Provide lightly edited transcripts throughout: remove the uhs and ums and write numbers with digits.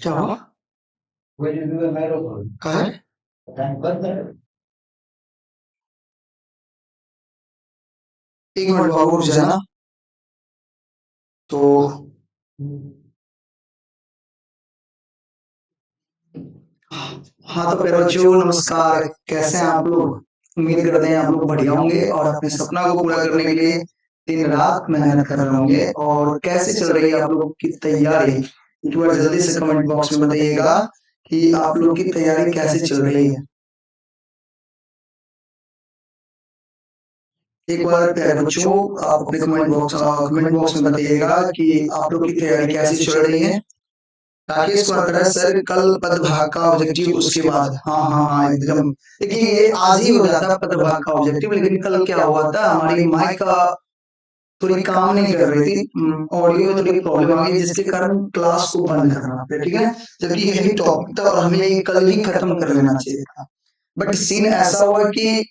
क्या हुआ? कहाँ है? एक मिनट बाबू रुक जाना। तो हाँ, तो प्यारे बच्चों नमस्कार, कैसे हैं आप लोग? उम्मीद करते हैं आप लोग बढ़िया होंगे और अपने सपना को पूरा करने के लिए दिन रात मेहनत कर रहे होंगे। और कैसे चल रही है आप लोग की तैयारी? एक बार जल्दी से कमेंट बॉक्स में बताइएगा कि आप लोग की तैयारी कैसे चल रही है। एक बार प्यारे बच्चों आप अपने कमेंट बॉक्स में बताइएगा कि आप लोग की तैयारी कैसे चल रही है। राकेश कुमार कह रहा है सर कल पद भाग का ऑब्जेक्टिव उसके बाद। हाँ हाँ हाँ एकदम, देखिए ये आज ही हो जाता पद भाग का ऑब्जेक्टिव, लेकिन कल क्या हुआ था, हमारी माइक का थोड़ी काम नहीं कर रही थी, ऑडियो में थोड़ी प्रॉब्लम आ गई, जिसके कारण क्लास को बंद करना पड़ा, ठीक है ना। जबकि यही टॉपिक था और हमें ये कल ही खत्म कर लेना चाहिए था, बट सीन ऐसा हुआ कि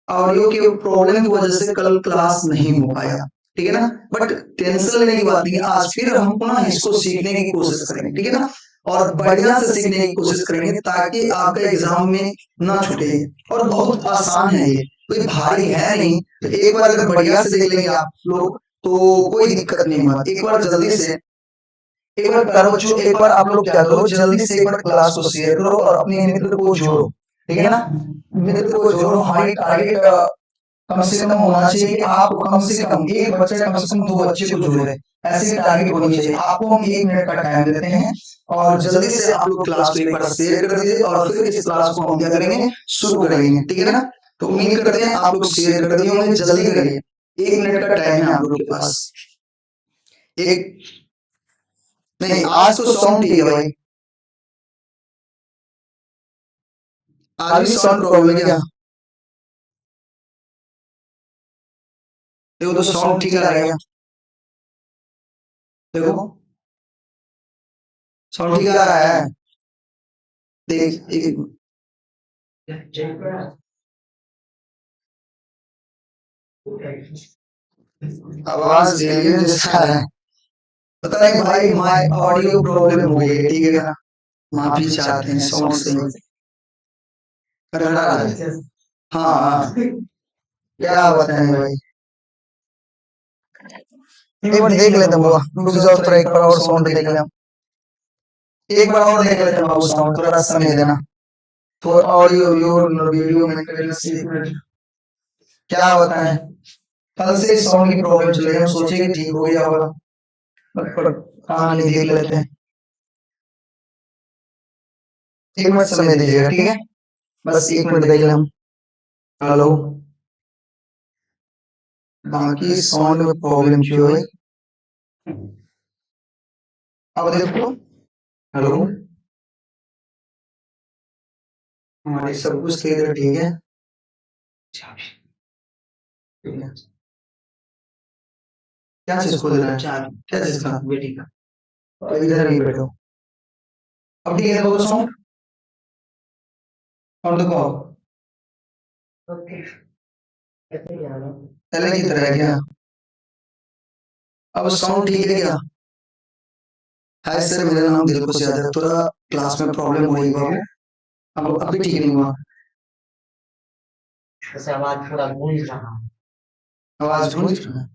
ऑडियो के प्रॉब्लम की वजह से कल क्लास नहीं हो पाया, ठीक है ना। बट टेंशन लेने की बात नहीं है, आज फिर हम पुनः इसको सीखने की कोशिश करेंगे, ठीक है ना, और बढ़िया से सीखने की कोशिश करेंगे ताकि आपका एग्जाम में ना छूटे। और बहुत आसान है ये, कोई भारी है नहीं, तो एक बार अगर बढ़िया से देख लेंगे आप लोग तो कोई दिक्कत नहीं होगा। एक बार जल्दी से, एक बार प्यारे बच्चों, एक बार आप लोग क्या करो, जल्दी से एक बार क्लास को शेयर करो और अपने मित्र को जोड़ो, ठीक है ना, मित्र को जोड़ो। हमारी टारगेट कम से कम होना चाहिए कि आप कम से कम एक बच्चे, कम से कम दो बच्चे को जोड़े, ऐसी टारगेट होनी चाहिए। आपको हम 1 मिनट का टाइम देते हैं और जल्दी से आप लोग क्लास को एक बार शेयर कर दीजिए और फिर इस क्लास को हम क्या करेंगे, शुरू करेंगे, ठीक है ना। तो उम्मीद करते हैं आप लोग शेयर कर दिए होंगे, जल्दी करिए, 1 मिनट का टाइम है आप लोग के पास। एक नहीं, आज तो साउंड ठीक है भाई, आज भी साउंड प्रॉब्लम है क्या? देखो तो साउंड ठीक आ रहा है क्या? देखो साउंड ठीक आ रहा है? देख एक आवाज एलियन जैसा है, पता नहीं भाई, my audio problem हो गई है, ठीक है ना, माफी चाहते हैं, साउंड से कर रहा है। हाँ हाँ, क्या बताएं भाई, एक बार देख लेते हैं बाबा, रुक जाओ थोड़ा, एक बार और साउंड देख लें, एक बार और देख लेते हैं बाबू साउंड, थोड़ा समय देना। तो ऑडियो your video में क्या बताएं, कल से साउंड की प्रॉब्लम चल रही है, हम सोचे कि ठीक हो गया होगा, बट हाँ नहीं, देख लेते हैं, 1 मिनट समय दीजिएगा, ठीक है, बस 1 मिनट देख लें हम। हेलो, बाकी साउंड में प्रॉब्लम क्यों है? अब देखो, हेलो, हमारे सब कुछ इधर ठीक है, ठीक है। क्या चीज खोल रहा है? क्या चीज का? बेटी का। तो इधर ही बैठो। अब ठीक है दोस्तों, साउंड देखो। ओके। पहले की तरह है क्या? अब साउंड ठीक है क्या? हाय सर, मेरा नाम दिलखुश यादव। थोड़ा क्लास में प्रॉब्लम हो रही है बाबू, अब अभी ठीक नहीं हुआ। जैसे आवाज थोड़ा गूंज रहा है। आवाज गूंज रहा है?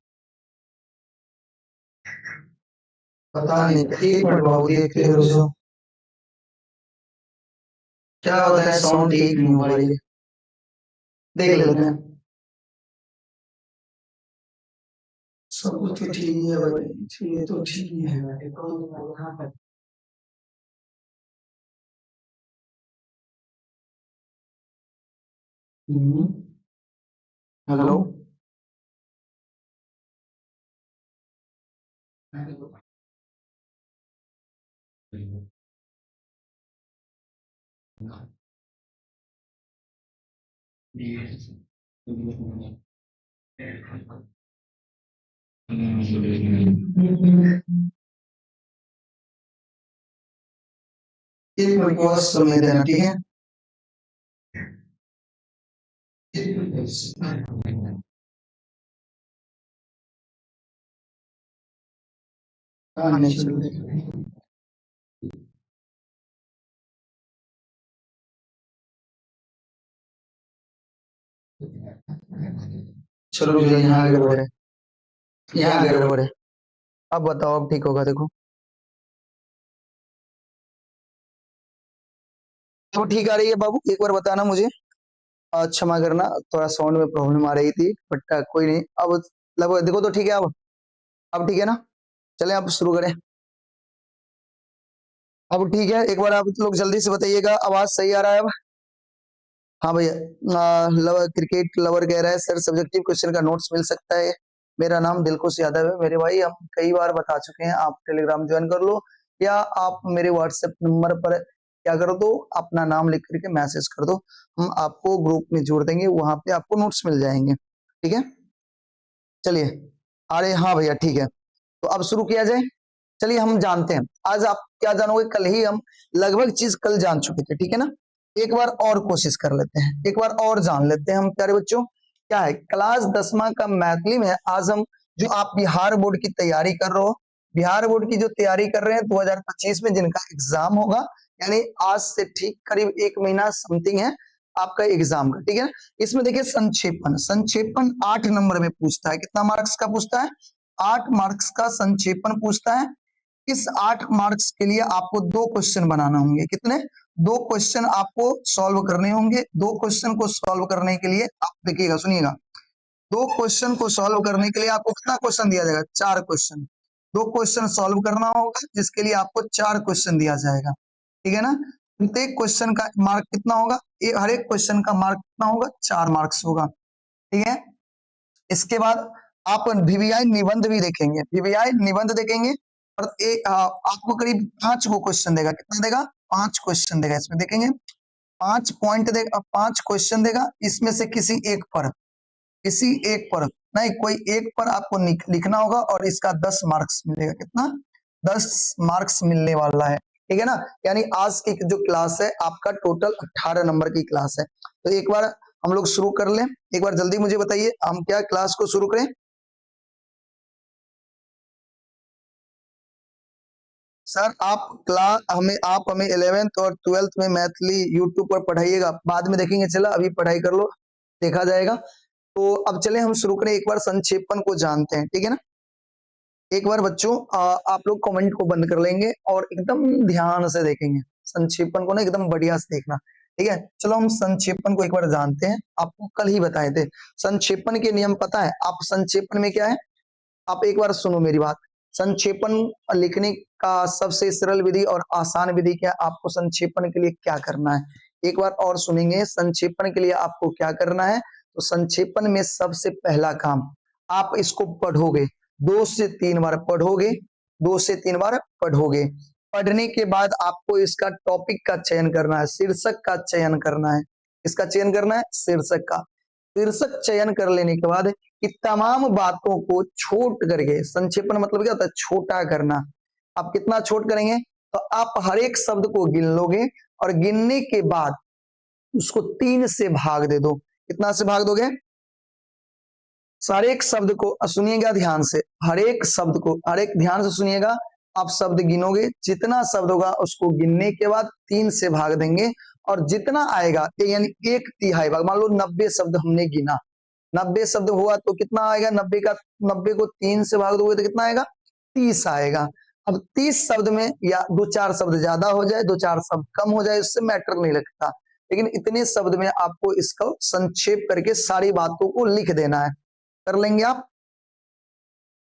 पता नहीं, 1 मिनट बाबू देखते हैं रुको। क्या होता है, साउंड ठीक नहीं हो रही है, देख लेते हैं। सब कुछ तो ठीक है भाई, ये तो ठीक है। हेलो, एक मिनट को समय देना, ठीक है। हाँ, नहीं चल रही। चलो भैया, यहाँ गड़बड़ है, यहाँ गड़बड़ है। अब बताओ, अब ठीक होगा। देखो तो ठीक आ रही है बाबू, एक बार बताना मुझे। क्षमा करना, थोड़ा साउंड में प्रॉब्लम आ रही थी, बट कोई नहीं। अब लगभग देखो तो ठीक है, अब ठीक है ना। चलें अब शुरू करें। अब ठीक है, एक बार आप लोग जल्दी से बताइएगा, आवाज सही आ रहा है अब? हाँ भैया, लवर, क्रिकेट लवर कह रहा है सर सब्जेक्टिव क्वेश्चन का नोट्स मिल सकता है। मेरा नाम दिलखुश यादव है मेरे भाई, हम कई बार बता चुके हैं, आप टेलीग्राम ज्वाइन कर लो या आप मेरे व्हाट्सएप नंबर पर क्या कर दो, अपना नाम लिख करके मैसेज कर दो, हम आपको ग्रुप में जोड़ देंगे, वहां पे आपको नोट्स मिल जाएंगे, ठीक है। चलिए, अरे हाँ भैया ठीक है, तो अब शुरू किया जाए। चलिए हम जानते हैं आज आप क्या जानोगे, कल ही हम लगभग चीज कल जान चुके थे, ठीक है ना। एक बार और कोशिश कर लेते हैं, एक बार और जान लेते हैं हम प्यारे बच्चों। क्या है, क्लास 10वां का मैथिली में आज हम, जो आप बिहार बोर्ड की तैयारी कर रहे हो, बिहार बोर्ड की जो तैयारी कर रहे हैं 2025 में जिनका एग्जाम होगा, यानी आज से ठीक करीब 1 महीना समथिंग है आपका एग्जाम का, ठीक है। इसमें देखिए संक्षेपण, संक्षेपण 8 नंबर में पूछता है। कितना मार्क्स का पूछता है? 8 मार्क्स का संक्षेपण पूछता है। इस 8 मार्क्स के लिए आपको 2 क्वेश्चन बनाना होंगे। कितने? 2 क्वेश्चन आपको सॉल्व करने होंगे। 2 क्वेश्चन को सॉल्व करने के लिए आप देखिएगा, सुनिएगा, 2 क्वेश्चन को सॉल्व करने के लिए आपको कितना क्वेश्चन दिया जाएगा? 4 क्वेश्चन। 2 क्वेश्चन सॉल्व करना होगा, जिसके लिए आपको 4 क्वेश्चन दिया जाएगा, ठीक है ना। प्रत्येक क्वेश्चन का मार्क कितना होगा? हर एक क्वेश्चन का मार्क कितना होगा? 4 मार्क्स होगा, ठीक है। इसके बाद आप वीवीआई निबंध भी देखेंगे, वीवीआई निबंध देखेंगे और एक आपको करीब 5 को क्वेश्चन देगा। कितना देगा? 5 क्वेश्चन देगा। इसमें देखेंगे 5 पॉइंट देगा, 5 क्वेश्चन देगा। इसमें से किसी एक पर, किसी एक पर नहीं, कोई एक पर आपको लिखना होगा और इसका 10 मार्क्स मिलेगा। कितना? 10 मार्क्स मिलने वाला है, ठीक है ना। यानी आज की जो क्लास है आपका टोटल 18 नंबर की क्लास है। तो एक बार हम लोग शुरू कर लें, एक बार जल्दी मुझे बताइए हम क्या क्लास को शुरू करें। सर आप क्लास हमें, आप हमें 11th और 12th में मैथिली यूट्यूब पर पढ़ाइएगा, बाद में देखेंगे, चला अभी पढ़ाई कर लो, देखा जाएगा। तो अब चले हम शुरू करें, एक बार संक्षेपण को जानते हैं, ठीक है ना। एक बार बच्चों आप लोग कमेंट को बंद कर लेंगे और एकदम ध्यान से देखेंगे संक्षेपण को ना, एकदम बढ़िया से देखना, ठीक है। चलो हम संक्षेपण को एक बार जानते हैं, आपको कल ही बताए थे संक्षेपण के नियम पता है आप। संक्षेपण में क्या है, आप एक बार सुनो मेरी बात। संक्षेपण लिखने का सबसे सरल विधि और आसान विधि क्या है, आपको संक्षेपण के लिए क्या करना है, एक बार और सुनेंगे। संक्षेपण के लिए आपको क्या करना है, तो संक्षेपण में सबसे पहला काम आप इसको पढ़ोगे, 2 से 3 बार पढ़ोगे, 2 से 3 बार पढ़ोगे। पढ़ने के बाद आपको इसका टॉपिक का चयन करना है, शीर्षक का चयन करना है। इसका चयन करना है शीर्षक का। शीर्षक चयन कर लेने के बाद कि तमाम बातों को छोट करके, संक्षेपण मतलब क्या होता है, छोटा करना। आप कितना छोट करेंगे, तो आप हर एक शब्द को गिन लोगे और गिनने के बाद उसको 3 से भाग दे दो। कितना से भाग दोगे? हर एक शब्द को सुनिएगा ध्यान से, हर एक शब्द को, हर एक ध्यान से सुनिएगा। आप शब्द गिनोगे, जितना शब्द होगा उसको गिनने के बाद 3 से भाग देंगे और जितना आएगा यानी 1/3 भाग। मान लो 90 शब्द हमने गिना, 90 शब्द हुआ तो कितना आएगा, 90 का, 90 को 3 से भाग दोगे तो कितना आएगा, 30 आएगा। अब 30 शब्द में या 2-4 शब्द ज्यादा हो जाए, 2-4 शब्द कम हो जाए, उससे मैटर नहीं लगता, लेकिन इतने शब्द में आपको इसको संक्षेप करके सारी बातों को लिख देना है। कर लेंगे आप,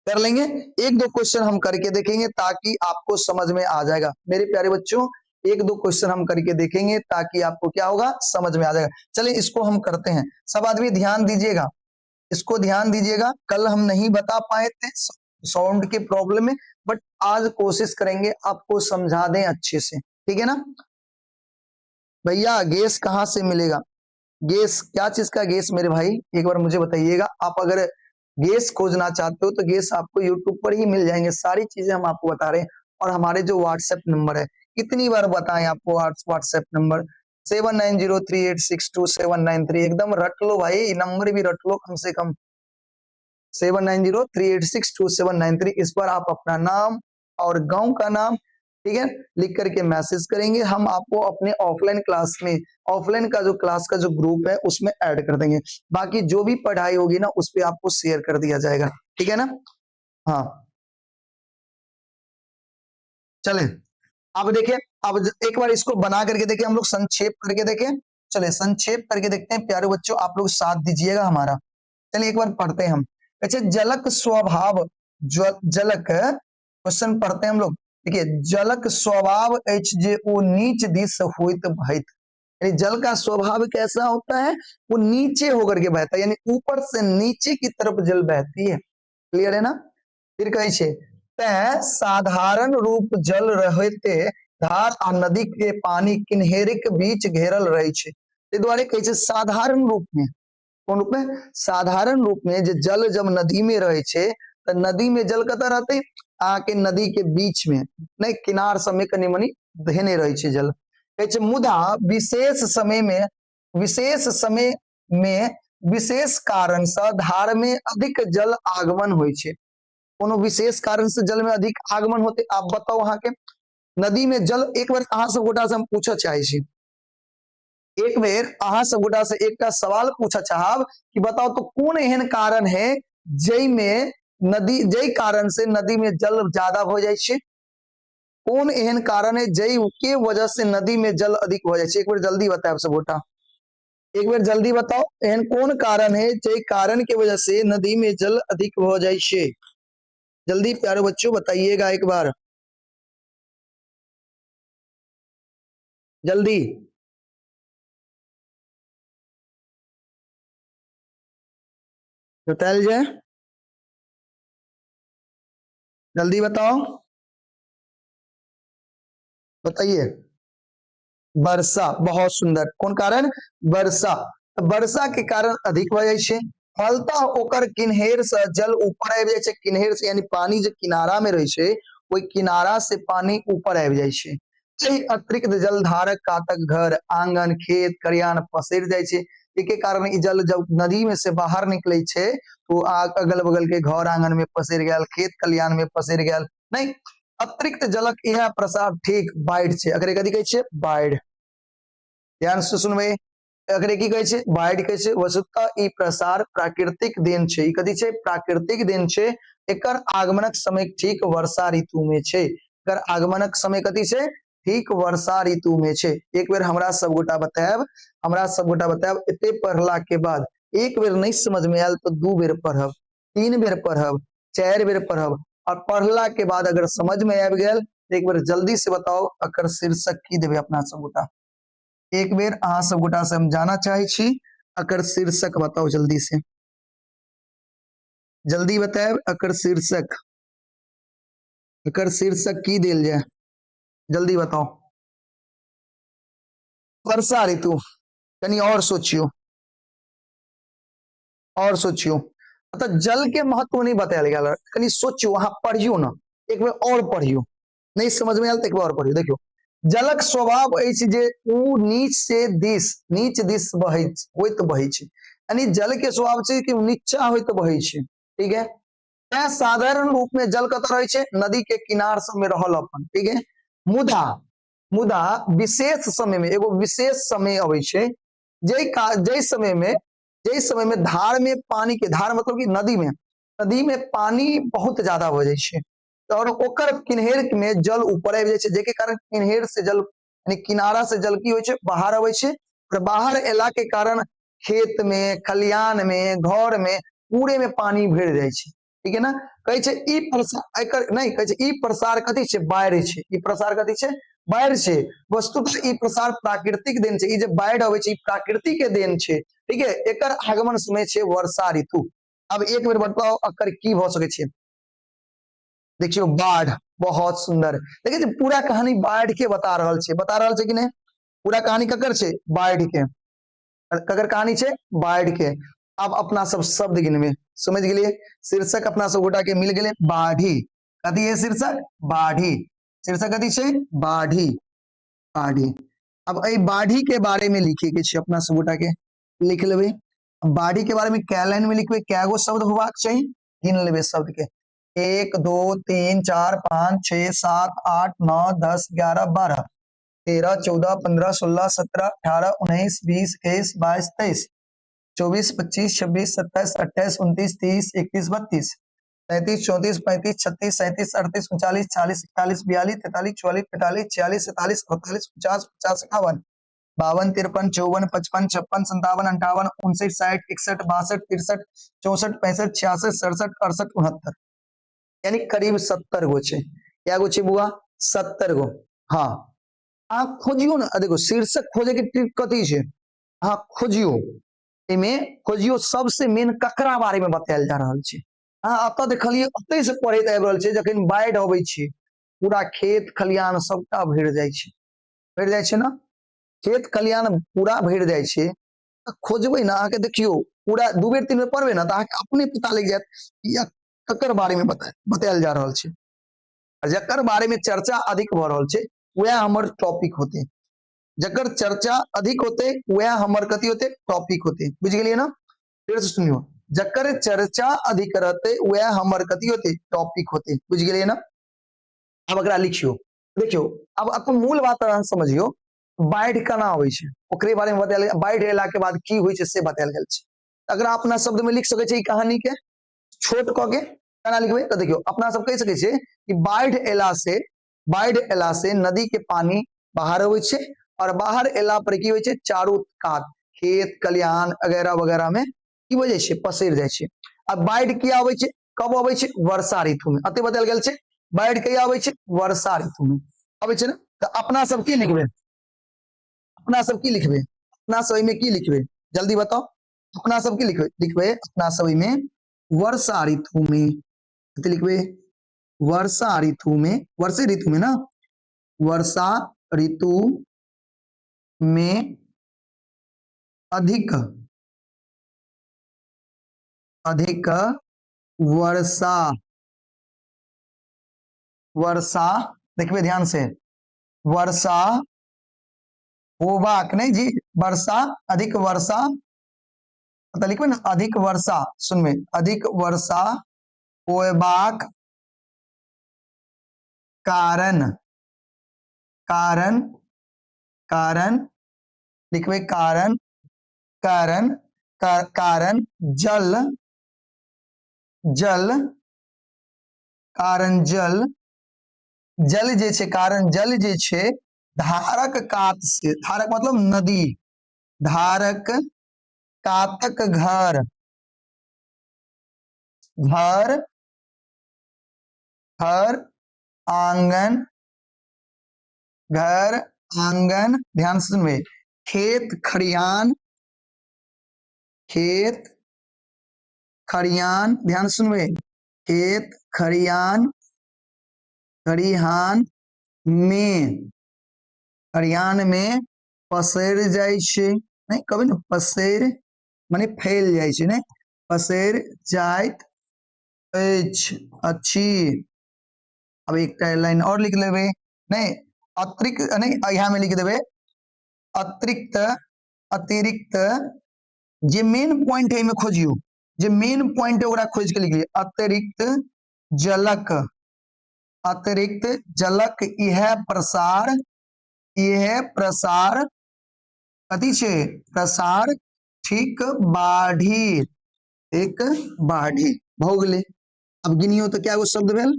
कर लेंगे। 1-2 क्वेश्चन हम करके देखेंगे ताकि आपको समझ में आ जाएगा। मेरे प्यारे बच्चों 1-2 क्वेश्चन हम करके देखेंगे ताकि आपको क्या होगा, समझ में आ जाएगा। चलिए इसको हम करते हैं, सब आदमी ध्यान दीजिएगा, इसको ध्यान दीजिएगा। कल हम नहीं बता पाए थे साउंड के प्रॉब्लम में, बट आज कोशिश करेंगे आपको समझा दें अच्छे से, ठीक है ना। भैया गैस कहाँ से मिलेगा? गैस क्या चीज का गैस मेरे भाई, एक बार मुझे बताइएगा। आप अगर गैस खोजना चाहते हो तो गैस आपको यूट्यूब पर ही मिल जाएंगे, सारी चीजें हम आपको बता रहे हैं। और हमारे जो व्हाट्सएप नंबर है, कितनी बार बताएं आपको, व्हाट्सएप नंबर 7903862793, एकदम रट लो भाई, नंबर भी रट लो कम से कम, 7903862793। इस पर आप अपना नाम और गांव का नाम, ठीक है, लिख करके मैसेज करेंगे, हम आपको अपने ऑफलाइन क्लास में, ऑफलाइन का जो क्लास का जो ग्रुप है उसमें ऐड कर देंगे। बाकी जो भी पढ़ाई होगी ना उस पर आपको शेयर कर दिया जाएगा, ठीक है ना। हाँ चले, अब देखिए, अब एक बार इसको बना करके देखिए, हम लोग संक्षेप करके देखें, चले संक्षेप करके देखते हैं प्यारे बच्चों, आप लोग साथ दीजिएगा हमारा। चलिए एक बार पढ़ते हैं हम। अच्छा, जलक स्वभाव, जलक क्वेश्चन पढ़ते हैं हम लोग। देखिए, जलक स्वभाव अछि जे ओ नीच दिस होइत बहैत, यानी जल का स्वभाव कैसा होता है, वो नीचे होकर के बहता है, यानी ऊपर से नीचे की तरफ जल बहती है। क्लियर है ना। फिर कहै छै, तैं साधारण रूप जल रहते धार आ नदी के पानी किन्हेरिक बीच घेरल रहे छै। ताहि दुआरे कहै छै साधारण रूप में, कोन रूप में, साधारण रूप में जे जल जब नदी में रहे छै तऽ नदी में जल कतऽ रहतै, अहाँके नदी के बीच में नहीं, किनार सब में कनि मनि धेने रहे छै जल। कहै छै मुदा विशेष समय में, विशेष समय में विशेष कारण से धार में अधिक जल आगमन होइ छै। कोनो विशेष कारण से जल में अधिक आगमन होते, आप बताओ। अहाँके नदी में जल, एक बेर अहाँ सब गोटा से हम पूछऽ चाहे छी, एक बेर अहाँ सब गोटा से एकटा सवाल पूछऽ चाहब कि बताओ तो कोन एहन कारण है जाहि नदी, जाहि कारण से नदी में जल ज्यादा हो जाइ छै, कोन एहन कारण है जाहि के वजह से नदी में जल अधिक हो जाइ छै। एक बेर जल्दी बतायब सब गोटा, एक बेर जल्दी बताओ, एहन कोन कारण है जाहि कारण के वजह से नदी में जल अधिक हो जाइ छै। जल्दी प्यारे बच्चों बताइएगा एक बार जल्दी। बतायल जाए, जल्दी बताओ, बताइए। वर्षा, बहुत सुंदर। कौन कारण? वर्षा। तो वर्षा के कारण अधिक भऽ जाइ छै, फलतः ओकर किन्हेर से जल ऊपर आबि जाइ छै। किन्हेर से यानी पानी जे किनारा में रहै छै, ओहि किनारा से पानी ऊपर आबि जाइ छै। एहि अतिरिक्त जलधारक कातक घर, आंगन, खेत खरिहान पसरि जाइ छै। एके कारण ई जल जब नदी में से बाहर निकले छै तो अगल बगल के घर आंगन में पसरि गेल, खेत खलिहान में पसरि गेल। नहीं, अतिरिक्त जलक इएह प्रसार ठीक बाढ़ि छै। एकरे कथी कहै छै? बाढ़ि। ध्यान से सुनबै, एकरे की कहै छै? बाढ़ि कहै छै। वस्तुतः ई प्रसार प्राकृतिक देन छै। ई कथी छै? प्राकृतिक देन छै। एकर आगमनक समय ठीक वर्षा ऋतु में छै। एकर आगमनक समय कथी छै? ठीक वर्षा ऋतु में छै। एक बेर हमरा सब गोटा बतायब, हमरा सब गोटा बतायब, एते पढ़ला के बाद एक बेर नहीं समझ में आयल तो 2 बेर पढ़ब, 3 बेर पढ़ब, 4 बेर पढ़ब, और पढ़ला के बाद अगर समझ में आबि गेल तो एक बेर जल्दी से बताओ एकर शीर्षक की देबै अपना सब गोटा। एक बेर अहाँ सब गोटा से हम जाना चाहे छी, एकर शीर्षक बताओ जल्दी से, जल्दी बतायब एकर शीर्षक, एकर शीर्षक की देल जाय, जल्दी बताओ। वर्षा ऋतु, कनी और सोचियो, और सोचियो। मतलब जल के महत्व नहीं बतायल गेल, कनी सोचियो, अहाँ पढ़ियो ना, एक बेर और पढ़ियो, नहीं समझ में आयल तो एक बार और पढ़ियो। देखियो, जलक स्वभाव अछि जे ऊ नीच से दिस, नीच दिस बहै, होइत बहै छै, यानी जल के स्वभाव छै कि नीचा होइत बहै छै, ठीक है। तैं साधारण रूप में जल कतऽ रहै छै? नदी के किनार सब में रहल अपन, ठीक है। मुदा, मुदा विशेष समय में, एगो विशेष समय अबै छै जाहि समय में, जाहि समय में धार में पानी के, धार मतलब कि नदी में, नदी में पानी बहुत ज्यादा हो जाइ छै और ओकर किन्हेर में जल ऊपर आबि जाइ छै, जाहिके कारण किन्हेर से जल यानी किनारा से जल की होइ छै? बाहर अबै छै। और बाहर एला के कारण खेत में, खलिहान में, घर में, पूरे में पानी भरि जाइ छै, ठीक है ना। कहै छै ई प्रसार, एकर नहीं कहै छै ई प्रसार कथी छै? बाढ़ि छै। ई प्रसार कथी छै? बाढ़ि छै। वस्तुतः ई प्रसार प्राकृतिक देन छै। ई जे बाढ़ि अबै छै ई प्राकृतिक के देन छै, ठीक है। एकर आगमन समय छै वर्षा ऋतु। अब एक बेर बताओ एकर की भऽ सकै छै? देखियौ बाढ़, बहुत सुंदर। देखिए पूरा कहानी बाढ़ के बता रहल छै, बता रहल छै कि नहि? पूरा कहानी ककर छै? बाढ़ के। ककर कहानी छै? बाढ़ के। अब अपना सब शब्द गिनबे, समझ गेलिए? शीर्षक अपना सब गोटा के मिल गेलै बाढ़ी। कथी है शीर्षक? बाढ़ी। शीर्षक कथी छै? बाढ़ी, बाढ़ी। अब एहि बाढ़ी के बारे में लिखे के छै अपना सब गोटा के, लिख लेबै। बाढ़ी के बारे में कै लाइन में लिखबै, कै गो शब्द होबाक चाही, गिन लेबै शब्द के। 1 2 3 4 5 6 7 8 9 10 11 12 13 14 15 16 17 18 19 20 21 22 23 24 25 26 27 28 29 30 31 32 33 34 35 36 37 38 39 40 41 42 43 44 45 46 47 48 50 50 51 52 53 54 55 56 57 58 59 60 61 62 63 64 65 66 67 68 69, यानी करीब 70 गो छै। क्या गो छै बुआ? 70 गो। हाँ, अहाँ खोजियो ने, देखो शीर्षक खोजे के ट्रिक कथी छै, अहाँ खोजियो, एहिमे खोजियो सबसे मेन ककरा बारे में बतायल जा रहल छै। अहाँ एतऽ देखलियै, ओतहि से पढ़ैत आबि रहल छै, जखन बाढ़ि अबै छै पूरा खेत खलिहान सबटा भरि जाइ छै, भरि जाइ छै ने, खेत खलिहान पूरा भरि जाइ छै। तऽ खोजबै ने अहाँके, देखियौ पूरा 2 बेर 3 बेर पढ़बै ने तऽ अहाँके अपने पता लागि जायत कि ककर बारे में बतायल जा रहल छै। आ जकर बारे में चर्चा अधिक भऽ रहल छै वएह हमर टॉपिक होतै, जकर चर्चा अधिक होतै वएह हमर कथी होतै? टॉपिक होतै। बुझि गेलियै ने? फेर से सुनियौ, जकर चर्चा अधिक रहतै वएह हमर कथी होतै? टॉपिक होतै। बुझि गेलियै ने? आब एकरा लिखियौ, देखियौ आब अपन मूल बात अहाँ समझियौ, बाढ़ि केना अबै छै ओकरे बारे में बतायल, बाढ़ि एला के बाद की होइ छै से बतायल गेल छै। अगर अपना शब्द में लिख सकै छै ई कहानी के छोट कऽ के केना लिखबै? तऽ देखियौ अपना सब कहि सकै छियै कि बाढ़ि एला से नदी के पानी बाहर अबै छै और बाहर एला पर की होइ छै? चारू कात खेत खलिहान वगैरह वगैरह में की हो जाइ छै? पसरि जाइ छै। आ बाढ़ि किया अबै छै? कब अबै छै? वर्षा ऋतु में। अते बतायल गेल छै, बाढ़ि कहिया अबै छै? वर्षा ऋतु में अबै छै ने। तऽ अपना सब की लिखबै? अपना सब की लिखबै? अपना सब एहिमे की लिखबै? जल्दी बताओ, अपना सब की लिखबै? लिखबै अपना सब एहिमे वर्षा ऋतु में। कथी लिखबै? वर्षा ऋतु में, वर्षे ऋतु में ना, वर्षा ऋतु में अधिक अधिक वर्षा, वर्षा देखबे ध्यान से, वर्षा होबाक नहीं जी, वर्षा अधिक वर्षा तो लिखबे ना, अधिक वर्षा, सुनबे, अधिक वर्षा होबाक कारण, कारण, कारण लिखबे, कारण, कारण, कारण जल, जल, कारण जल, जल जे छै, कारण जल जे छै धारक कात से, धारक मतलब नदी, धारक कातक घर, घर, घर आंगन, घर आंगन, ध्यान से सुनबे, खेत खरिहान, खेत खरिहान, ध्यान सुनबे, खेत खरिहान, खरिहान में, खरिहान में पसैर जाइ छै, नहीं कहबै ने पसैर माने फैल जाइ छै, नहीं पसैर जाइत अछि, अछि। अब एकटा लाइन और लिख लेबै, नहीं अतिरिक्त नहीं, यहाँ में लिख देबै अतिरिक्त, अतिरिक्त जे मेन पॉइंट है एहिमे खोजियौ, जे मेन पॉइंट है ओकरा खोज के लिखिए, अतिरिक्त जलक, अतिरिक्त जलक इह प्रसार, इह प्रसार कथी छै? प्रसार ठीक बाढ़ी, एक बाढ़ी भऽ गेलै। अब गिनियो तो क्या गो शब्द भेल?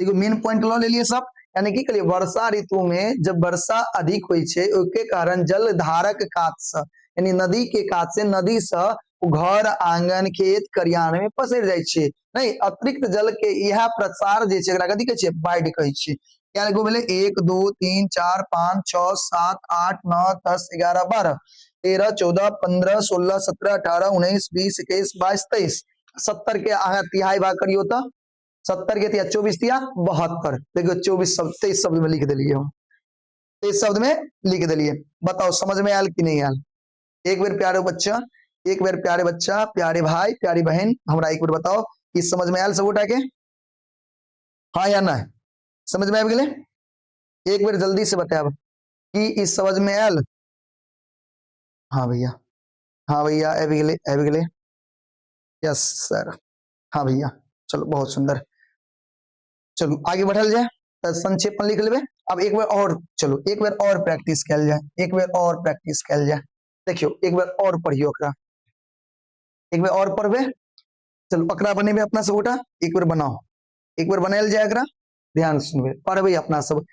एगो मेन पॉइंट लऽ लेलिए सब, यानी की कहलिए वर्षा ऋतु में जब वर्षा अधिक होइ छै ओके कारण जल धारक कात से, यानी नदी के कात से, नदी से घर आंगन खेत खरिहान में पसरि जाइ छै, नहीं अतिरिक्त जल के इएह प्रसार जे छै एकरा कथी कहै छै? बाढ़ि कहै छै। क्या गो भेलै? 1 2 3 4 5 6 7 8 9 10 11 12 13 14 15 16 17 18 19 20 21 22 23, 70 के अहाँ तिहाई भाग करियौ तऽ 70 के तिया 24 तिया 72। देखियो 24 शब्द 23 शब्द में लिख दिलिए हम, 23 शब्द में लिख दिलिए। बताओ समझ में आयल कि नहीं आयल? एक बेर प्यारे बच्चा, एक बेर प्यारे बच्चा, प्यारे भाई, प्यारी बहन, हमरा एक बेर बताओ कि समझ में आयल सब गोटा के, हाँ या ना? समझ में आबि गेलै? एक बेर जल्दी से बतायब कि ई समझ में आयल? हाँ भैया, हाँ भैया, आबि गेलै, आबि गेलै, यस सर, हाँ भैया, चलो बहुत सुंदर। चलू आगे बढ़ल जाए तऽ संक्षेप में लिख लेबै। अब एक बेर और चलू, एक बेर और प्रैक्टिस कयल जाए, एक बेर और प्रैक्टिस कयल जाए। देखियौ एक बेर और पढ़ियौ ओकरा, एक बेर और पढ़बै। चलू एकरा बनेबै अपना सब गोटा, एक बेर बनाओ, एक बेर बनायल जाए एकरा, ध्यान सुनबै, पढ़बै अपना सब।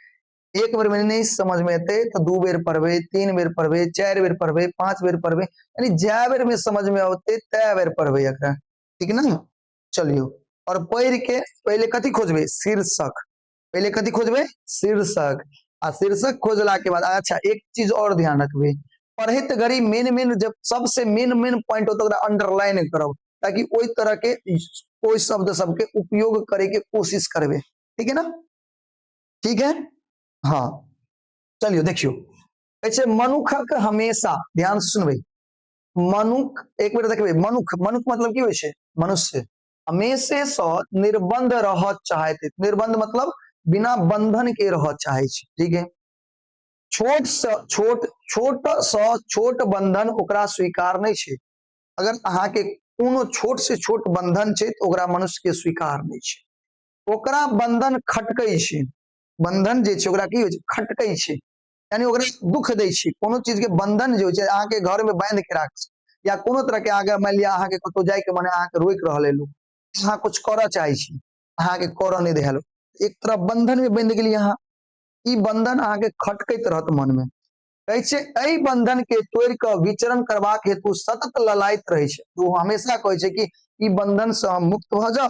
एक बेर में नहीं समझ में एतै तऽ 2 बेर पढ़बै, 3 बेर पढ़बै, 4 बेर पढ़बै, 5 बेर पढ़बै, यानी जै बेर में समझ में औतै तै बेर पढ़बै एकरा, ठीक ने? चलियो, और पढ़ के पहले कथी खोजबै? शीर्षक। पहले कथी खोजबै? शीर्षक। आ शीर्षक खोजला के बाद अच्छा एक चीज और ध्यान रखबै, पढ़ैत घड़ी मेन मेन जब सबसे मेन मेन पॉइंट होत ओकरा अंडरलाइन करब, ताकि ओहि तरह के ओहि शब्द सबके उपयोग करे के कोशिश करबै, ठीक है ना? ठीक है, हाँ। चलियो देखियो, ऐसे मनुखक हमेशा ध्यान सुनबै, मनुख एक बेर देखबै, मनुख, मनुख मतलब की होइ छै? मनुष्य हमेशे सँ निर्बंध रह चाहैत, निर्बंध मतलब बिना बंधन के रह चाहे छै, ठीक है? छोट सँ छोट, छोट सँ छोट बंधन ओकरा स्वीकार नहि छै। अगर अहाँके कोनो छोट से छोट बंधन छै तऽ ओकरा मनुष्य के स्वीकार नहि छै, ओकरा बंधन खटकै छै। बंधन जे छै ओकरा की होइ छै? खटकै छै, यानी ओकरा दुख दै छै। कोनो चीज के बंधन जे होइ छै अहाँके घर में बांधि के राख छै, या कोनो तरह के अहाँके मानि लिअ अहाँके कतहु जाय के मन अहाँके रोकि रहल है लोक, अहाँ कुछ करऽ चाहै छी, अहाँके करऽ नहि दै लोक, एक तरह बंधन में बंधि गेलियै अहाँ। ई बंधन अहाँके खटकैत रहत मन में। कहै छै एहि बंधन के तोड़ि कऽ विचरण करबाक हेतु सतत ललायत रहै छै। ओ हमेशा कहै छै कि ई बंधन से हम मुक्त भऽ जाउ,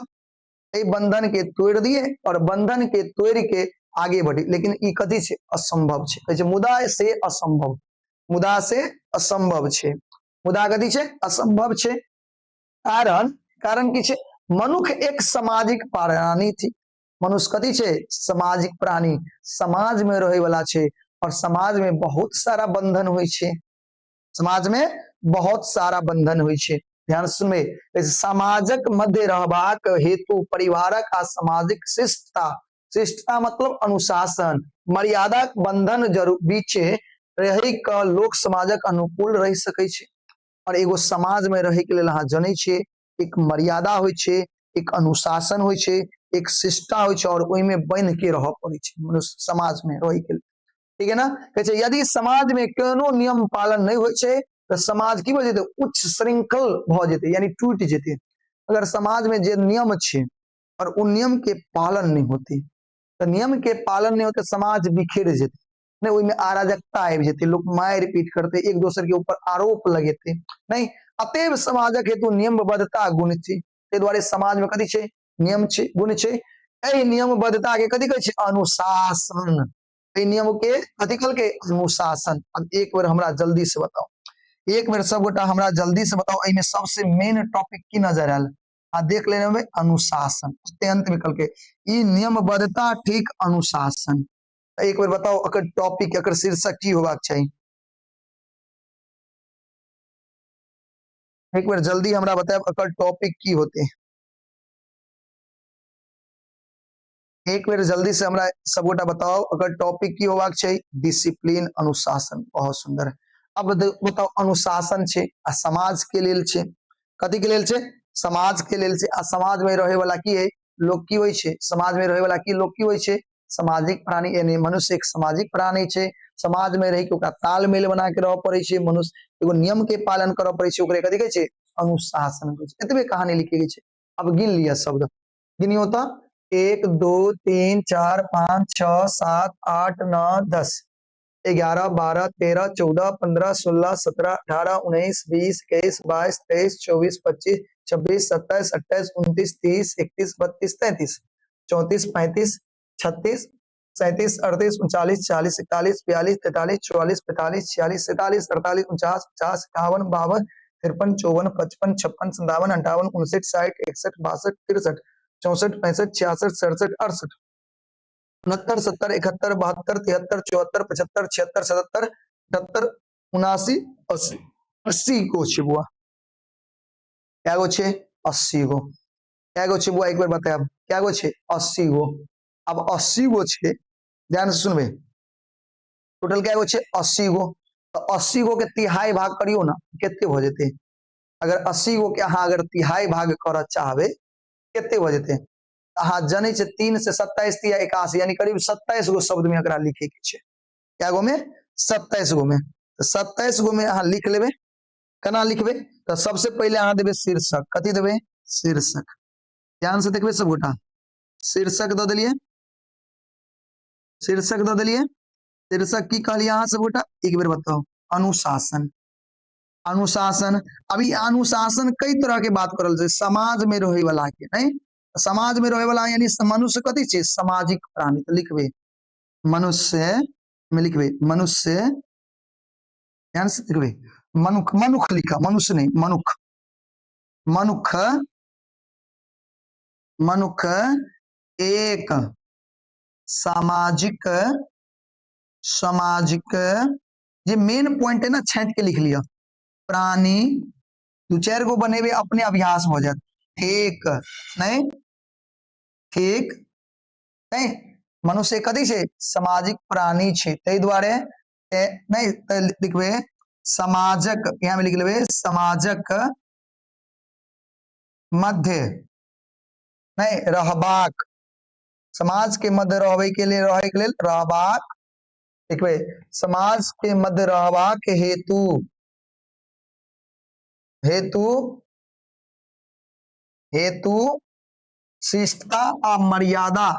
एहि बंधन के तोड़ि दिए और बंधन के तोड़ि के आगे बढ़ी। लेकिन ई कथी छै? असंभव छै। कहै छै मुदा से असंभव, मुदा से असंभव छै, मुदा कथी छै? असंभव छै। कारण, कारण की छै? मनुख एक सामाजिक प्राणी थी। मनुष्य कथी छै? सामाजिक प्राणी, समाज में रहै वाला छै, और समाज में बहुत सारा बंधन होइ छै, समाज में बहुत सारा बंधन होइ छै। ध्यान सुनबै, समाजक मध्य रहबाक हेतु परिवारक आ सामाजिक शिष्टता, शिष्टता मतलब अनुशासन, मर्यादाक बंधन जरूर बीचे रहि कऽ लोक समाजक अनुकूल रहि सकै छै। और एगो समाज में रहै के लेल अहाँ जनै छियै एक मर्यादा होइ छै, एक अनुशासन होइ छै, एक शिष्टता होइ छै, और ओहिमे बान्हि के रहऽ पड़ै छै मनुष्य समाज में रहै के लेल, ठीक है ना? कहै छै यदि समाज में कोनो नियम पालन नहि होइ छै तऽ समाज की भऽ जेतै? उच्च श्रृंखल भऽ जेतै, यानी टूटि जेतै। अगर समाज में जे नियम छै और ओ नियम के पालन नहि होतै, तऽ नियम के पालन नहि होतै, समाज बिखरि जेतै, नहि ओहिमे अराजकता आबि जेतै, लोक मारि पीट करतै, एक दोसर के ऊपर आरोप लगेतै, नहि। अतएव समाजक हेतु नियमबद्धता गुण छै। ताहि दुआरे समाज में कथी छै? नियम छै, गुण छै। एहि नियमबद्धता के कथी कहै छै? अनुशासन। एहि नियम के कथी कहलकै? अनुशासन। अब एक बेर हमरा जल्दी से बताओ, एक बेर सबगोटा हमरा जल्दी से बताओ, एहिमे सबसे मेन टॉपिक की नजर आयल? आ देख लेने अनुशासन। अंत में कहलकै ई नियमबद्धता ठीक अनुशासन। एक बेर बताओ एकर टॉपिक, एकर शीर्षक की होबाक चाही? एक बेर जल्दी हमरा बतायब एकर टॉपिक की होते। एक बेर जल्दी से हमरा सबगोटा बताओ एकर टॉपिक की होबाक चाही? डिसिप्लिन, अनुशासन। बहुत सुंदर। अब बताओ अनुशासन छै आ समाज के लेल छै, कथी के लेल छै? समाज के लेल छै। आ समाज में रहे वाला की है लोग, की होइ छै? समाज में रहे वाला की लोग की होइ छै? सामाजिक प्राणी, यानी मनुष्य एक सामाजिक प्राणी छै। समाज में रहि के ओकरा तालमेल बना के रहऽ पड़ै छै, मनुष्य एगो नियम के पालन करऽ पड़ै छै, ओकरे कथी कहै छै? अनुशासन कहै छै। एतबे कहानी लिखी गेल छै। अब गिन लिअ शब्द, गिनियो तऽ 1 2 3 4 5 6 7 8 9 10 11 12 13 14 15 16 17 18 19 20 21 22 23 24 25 26 27 28 29 30 31 32 33 34 35 36 37 38 39 40 41 42 43 44 45 46 47 48 49 50 51 52 53 54 55 56 57 58 59 60 61 62 63 64, 65, 66, 67, 68, 69, 70, 71, 72, 73, 74, 75, 76, 77, 78, 79, 80। 80 गो छै बुआ। कए गो छै? 80 गो। कए गो छै बुआ, एक बेर बतायब, कए गो छै? 80 गो। आब 80 गो छै, ध्यान से सुनबै, टोटल कए गो छै? 80 गो। तऽ 80 गो के तिहाई भाग करियौ ने, कते भऽ जेतै? अगर 80 गो के अहाँ अगर तिहाई भाग करऽ चाहबै, कते भऽ जेतै? अहाँ जनै छै, 3 से 27 तिया 81, यानी करीब 27 गो शब्द में एकरा लिखे के छै। कए गो में? 27 गो में। तऽ 27 गो में अहाँ लिख लेबै। केना लिखबै? तऽ सबसे पहिले अहाँ देबै शीर्षक। कथी देबै? शीर्षक। ध्यान से देखबै सबगोटा। शीर्षक दऽ देलियै, शीर्षक दऽ देलियै। शीर्षक की कहलियै अहाँ सबगोटा, एक बेर बताउ? अनुशासन। अनुशासन। अभी अनुशासन कई तरह के बात करल छै, समाज में रहै वाला के नहीं, समाज में रहै वाला, यानी मनुष्य कथी छै? सामाजिक प्राणी। तऽ लिखबै मनुष्य में, लिखबै मनुष्य, ध्यान से देखबै, मनुख, मनुख लिखा, मनुष्य नहीं, मनुख। मनुख, मनुख एक सामाजिक, सामाजिक, जे मेन पॉइंट है ना, छाँटि के लिख लिअ, प्राणी। दू चारि गो बनेबै, अपने अभ्यास भऽ जायत। ठीक नहीं? ठीक नहीं? मनुष्य कथी छै? सामाजिक प्राणी छै। ताहि दुआरे नहि तऽ लिखबै समाजक, यहाँ में लिख लेबै समाजक मध्य नहि रहबाक, समाज के मध्य रहबै के लिए, रहै के लेल, रहबाक, लिखबै समाज के मध्य रहबाक हेतु, हेतु, हेतु शिष्टता आ मर्यादा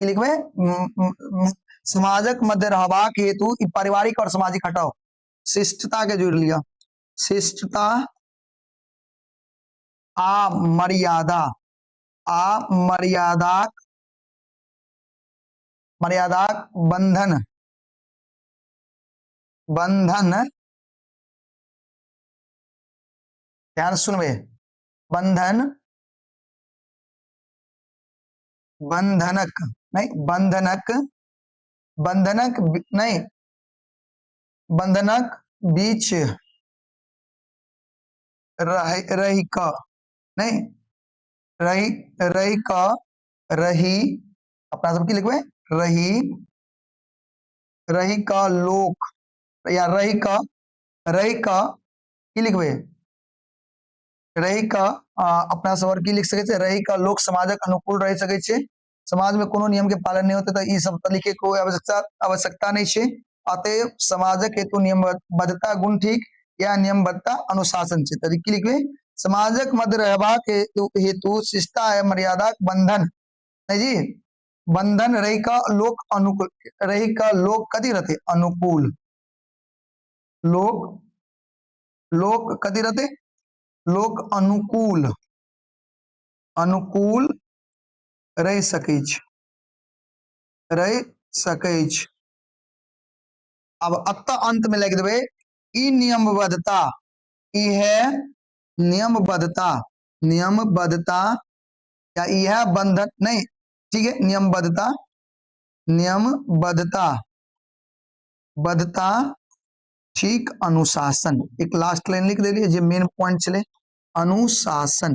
की लिखबै? समाजक मध्य रहबाक हेतु, ई पारिवारिक और सामाजिक हटाओ, शिष्टता के जोड़ लिअ, शिष्टता आ मर्यादा, आ मर्यादाक, मर्यादाक बंधन, बंधन, ध्यान सुनबे, बंधन, बंधनक नहीं, बंधनक, बंधनक नहीं, बंधनक बीच रह, रही क नहीं, रही, रही क, रही, अपना सब की लिखबै? रही, रही क लोक या रही क, रही क की लिखबै? रही क, अपना सब और की लिख सकै छियै? रही क लोक समाजक अनुकूल रहि सकै छै। समाज में कोनो नियम के पालन नहि होते तऽ ई सब तऽ लिखे कोई आवश्यकता, आवश्यकता नहि छै। अतएव समाजक हेतु नियमबद्धता गुण ठीक या नियमबद्धता अनुशासन छै। तऽ की लिखबै? समाजक मध्य रहबाक हेतु, हेतु शिष्टता या मर्यादाक बंधन नहीं जी, बंधन रही का लोक अनुकूल, रही का लोक कथी रहते? अनुकूल। लोक, लोक कथी रहते? लोक अनुकूल, अनुकूल रहि सकै छै, रहि सकै छै। आब एतऽ अंत में लिख देबै ई नियमबद्धता, इहे नियमबद्धता, नियमबद्धता या इह बंधन नहीं, ठीक है, नियमबद्धता, नियमबद्धता, बद्धता ठीक अनुशासन। एक लास्ट लाइन लिख देलियै जे मेन पॉइंट छलै, अनुशासन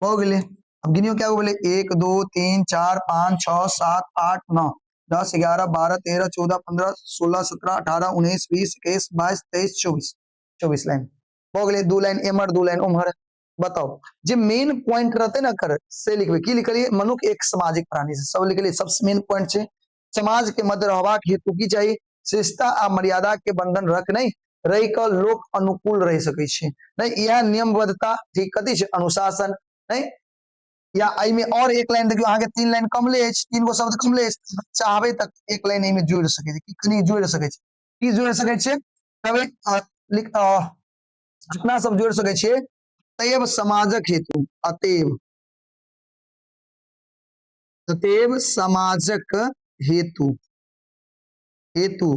भऽ गेलै। अब गिनियो क्या बोले? 1, 2, 3, 4, 5, 6, 7, 8, 9, 10, 11, 12, 13, 14, 15, 16, 17, 18, 19, 20, 21, 22, 23, 24, 24 लाइन भऽ गेलै। दू लाइन एम्हर, दू लाइन उम्हर। बताउ, जे मेन पॉइंट रहते ना कर से लिखबै। की लिखलियै? मनुख एक सामाजिक प्राणी छै, सब लिखलियै। सबसे मेन पॉइंट छै समाज के मध्य रहबाक हेतु की चाही? शिष्टता आ मर्यादा के बंधन रख नहीं, रहि कऽ लोक अनुकूल रहि सकै छै नहीं, इएह नियमबद्धता ठीक कथी छै? अनुशासन नहीं। या एहिमे और एक लाइन देखियौ, अहाँके 3 लाइन कमले अछि, 3 गो शब्द कमले अछि, चाहबै तऽ एक लाइन एहिमे जोड़ि सकै छी। कनि जोड़ि सकै छी? की जोड़ि सकै छियै? कहबै लिख, अपना सब जोड़ि सकै छियै, अतएव समाजक हेतु, अतएव, अतएव समाजक हेतु, हेतु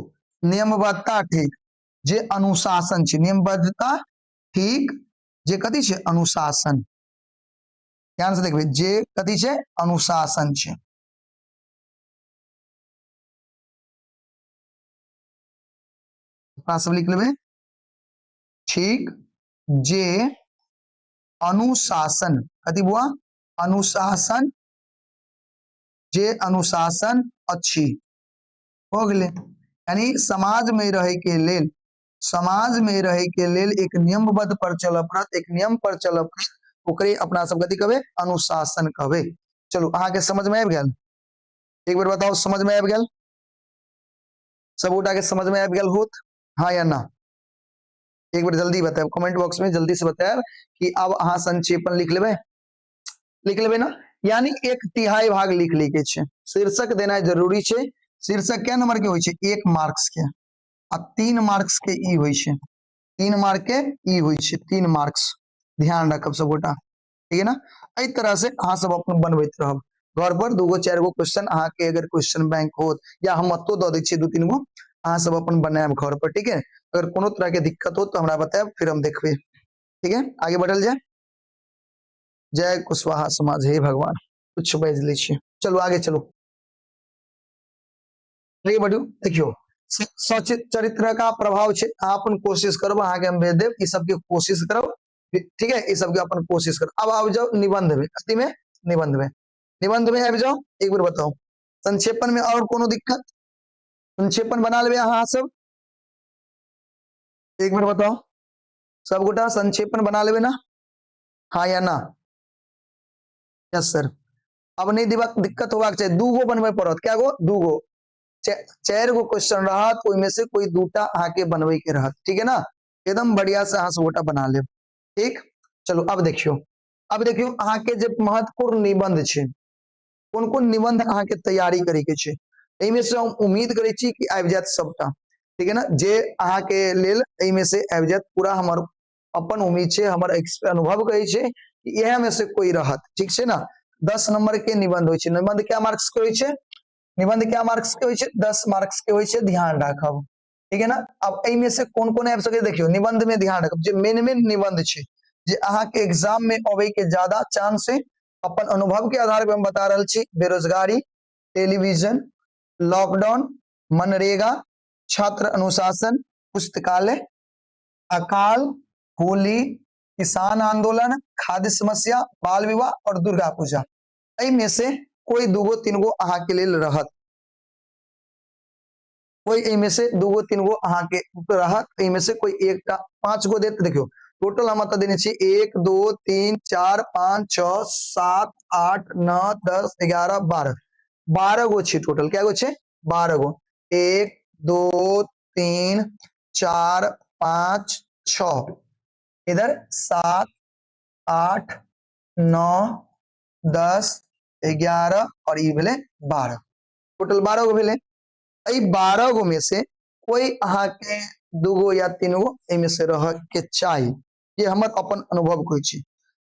नियमबद्धता ठीक जे अनुशासन छै, नियमबद्धता ठीक जे कथी छै? अनुशासन। ध्यान से देखबै, जे कथी छै? अनुशासन छै। अपना सब लिख लेबै, ठीक? जे अनुशासन, कथी बुआ? अनुशासन। जे अनुशासन अछि, हो गेलै। यानी समाज में रहे के लेल, समाज में रहे के लेल एक नियमबद्ध पर चलऽ पड़त, एक नियम पर चलऽ पड़त। ओकरे अपना सब कथी कहबै? अनुशासन कहबै। चलू, अहाँके समझ में आबि गेल? एक बेर बताउ, समझ में आबि गेल? सबगोटा के समझ में आबि गेल होत, हाँ या ना? एक बेर जल्दी बतायब, कमेंट बॉक्स में जल्दी से बतायब कि अब अहाँ संक्षेपण लिख लेबै। लिख लेबै ना? यानी एक तिहाई भाग लिख लै के छै। शीर्षक देनाइ जरूरी छै। शीर्षक कै नंबर के होइ छै? 1 मार्क्स के। आ 3 मार्क्स के ई होइ छै, 3 मार्क के ई होइ छै, 3 मार्क्स। ध्यान रखब सबगोटा, ठीक है ना? एहि तरह से अहाँ सब अपन बनबैत रहब घर पर। 2 गो 4 गो क्वेश्चन अहाँके अगर क्वेश्चन बैंक होत या हम एतो दऽ दै छियै 2-3 गो, अहाँ सब अपन बनायब घर पर, ठीक है? अगर कोनो तरह के दिक्कत हो तो हमरा बतायब, फिर हम देखबै, ठीक है? आगे बढ़ल जाय। जय कुशवाहा समाज। हे भगवान, कुछ बाजि लै छियै। चलू, आगे चलू, आगे बढ़ू। देखियौ, चरित्र का प्रभाव छै। अहाँ अपन कोशिश करब, अहाँके हम भेज देब। ई सबके कोशिश करब, ठीक है? ई सबके अपन कोशिश करब। अब आबि जाउ निबंध में। कथी में? निबंध में। निबंध में आबि जाउ। एक बेर बताउ, संक्षेपण में और कोनो दिक्कत? संक्षेपण बना लेबै अहाँ सब? एक बेर बताउ, सबगोटा संक्षेपण बना लेबै ना? हाँ या ना? Yes sir. अब नहीं दिक्कत, दिक्कत होबाक चाही। 2 गो बनबै पड़त। क्या गो? 2 गो। 4 गो क्वेश्चन रहत, ओहिमे से कोई दूटा अहाँके बनबै के रहत, ठीक है ना? एकदम बढ़िया से अहाँ सब गोटा बना लेब, ठीक? चलू, अब देखियौ, अब देखियौ, अहाँके जे महत्वपूर्ण निबंध छै, कोन कोन निबंध अहाँके तैयारी करे के छै, एहिमे से हम उम्मीद करै छी कि आबि जायत सबटा, ठीक है ना? जे अहाँके लेल एहिमे से आबि जायत पूरा, हमर अपन उम्मीद छै, हमर अनुभव कहै छै कि इएह में से कोई रहत, ठीक छै ना? 10 नंबर के निबंध होइ छै। निबंध क्या मार्क्स के होइ छै? निबंध क्या मार्क्स के होइ छै? 10 मार्क्स के होइ छै, ध्यान राखब, ठीक है ना? अब एहिमे से कोन कोन आबि सकै? देखियौ, निबंध में ध्यान राखब, जे मेन मेन निबंध छै, जे अहाँके एग्जाम में अबै के ज्यादा चांस छै, अपन अनुभव के आधार पर हम बता रहल छी। बेरोजगारी, टेलीविजन, लॉकडाउन, मनरेगा, छात्र अनुशासन, पुस्तकालय, अकाल, होली, किसान आंदोलन, खाद्य समस्या, बाल विवाह और दुर्गा पूजा। एहिमे से कोई 2 गो 3 गो अहाँके लेल रहत। कोई एहिमे से 2 गो 3 गो अहाँके रहत। एहिमे से कोई एकटा 5 गो देत। देखियौ, टोटल हम एतऽ देने छी 1, 2, 3, 4, 5, 6, 7, 8, 9, 10, 11, 12। 12 गो छै टोटल। कै गो छै? 12 गो। 1, 2, 3, 4, 5, 6, इधर 7, 8, 9, 10, 11 और ई भेलै 12। टोटल 12 गो भेलै। एहि 12 गो में से कोई अहाँके 2 गो या 3 गो एहिमे से रह के चाही। ये हमर अपन अनुभव कहै छी।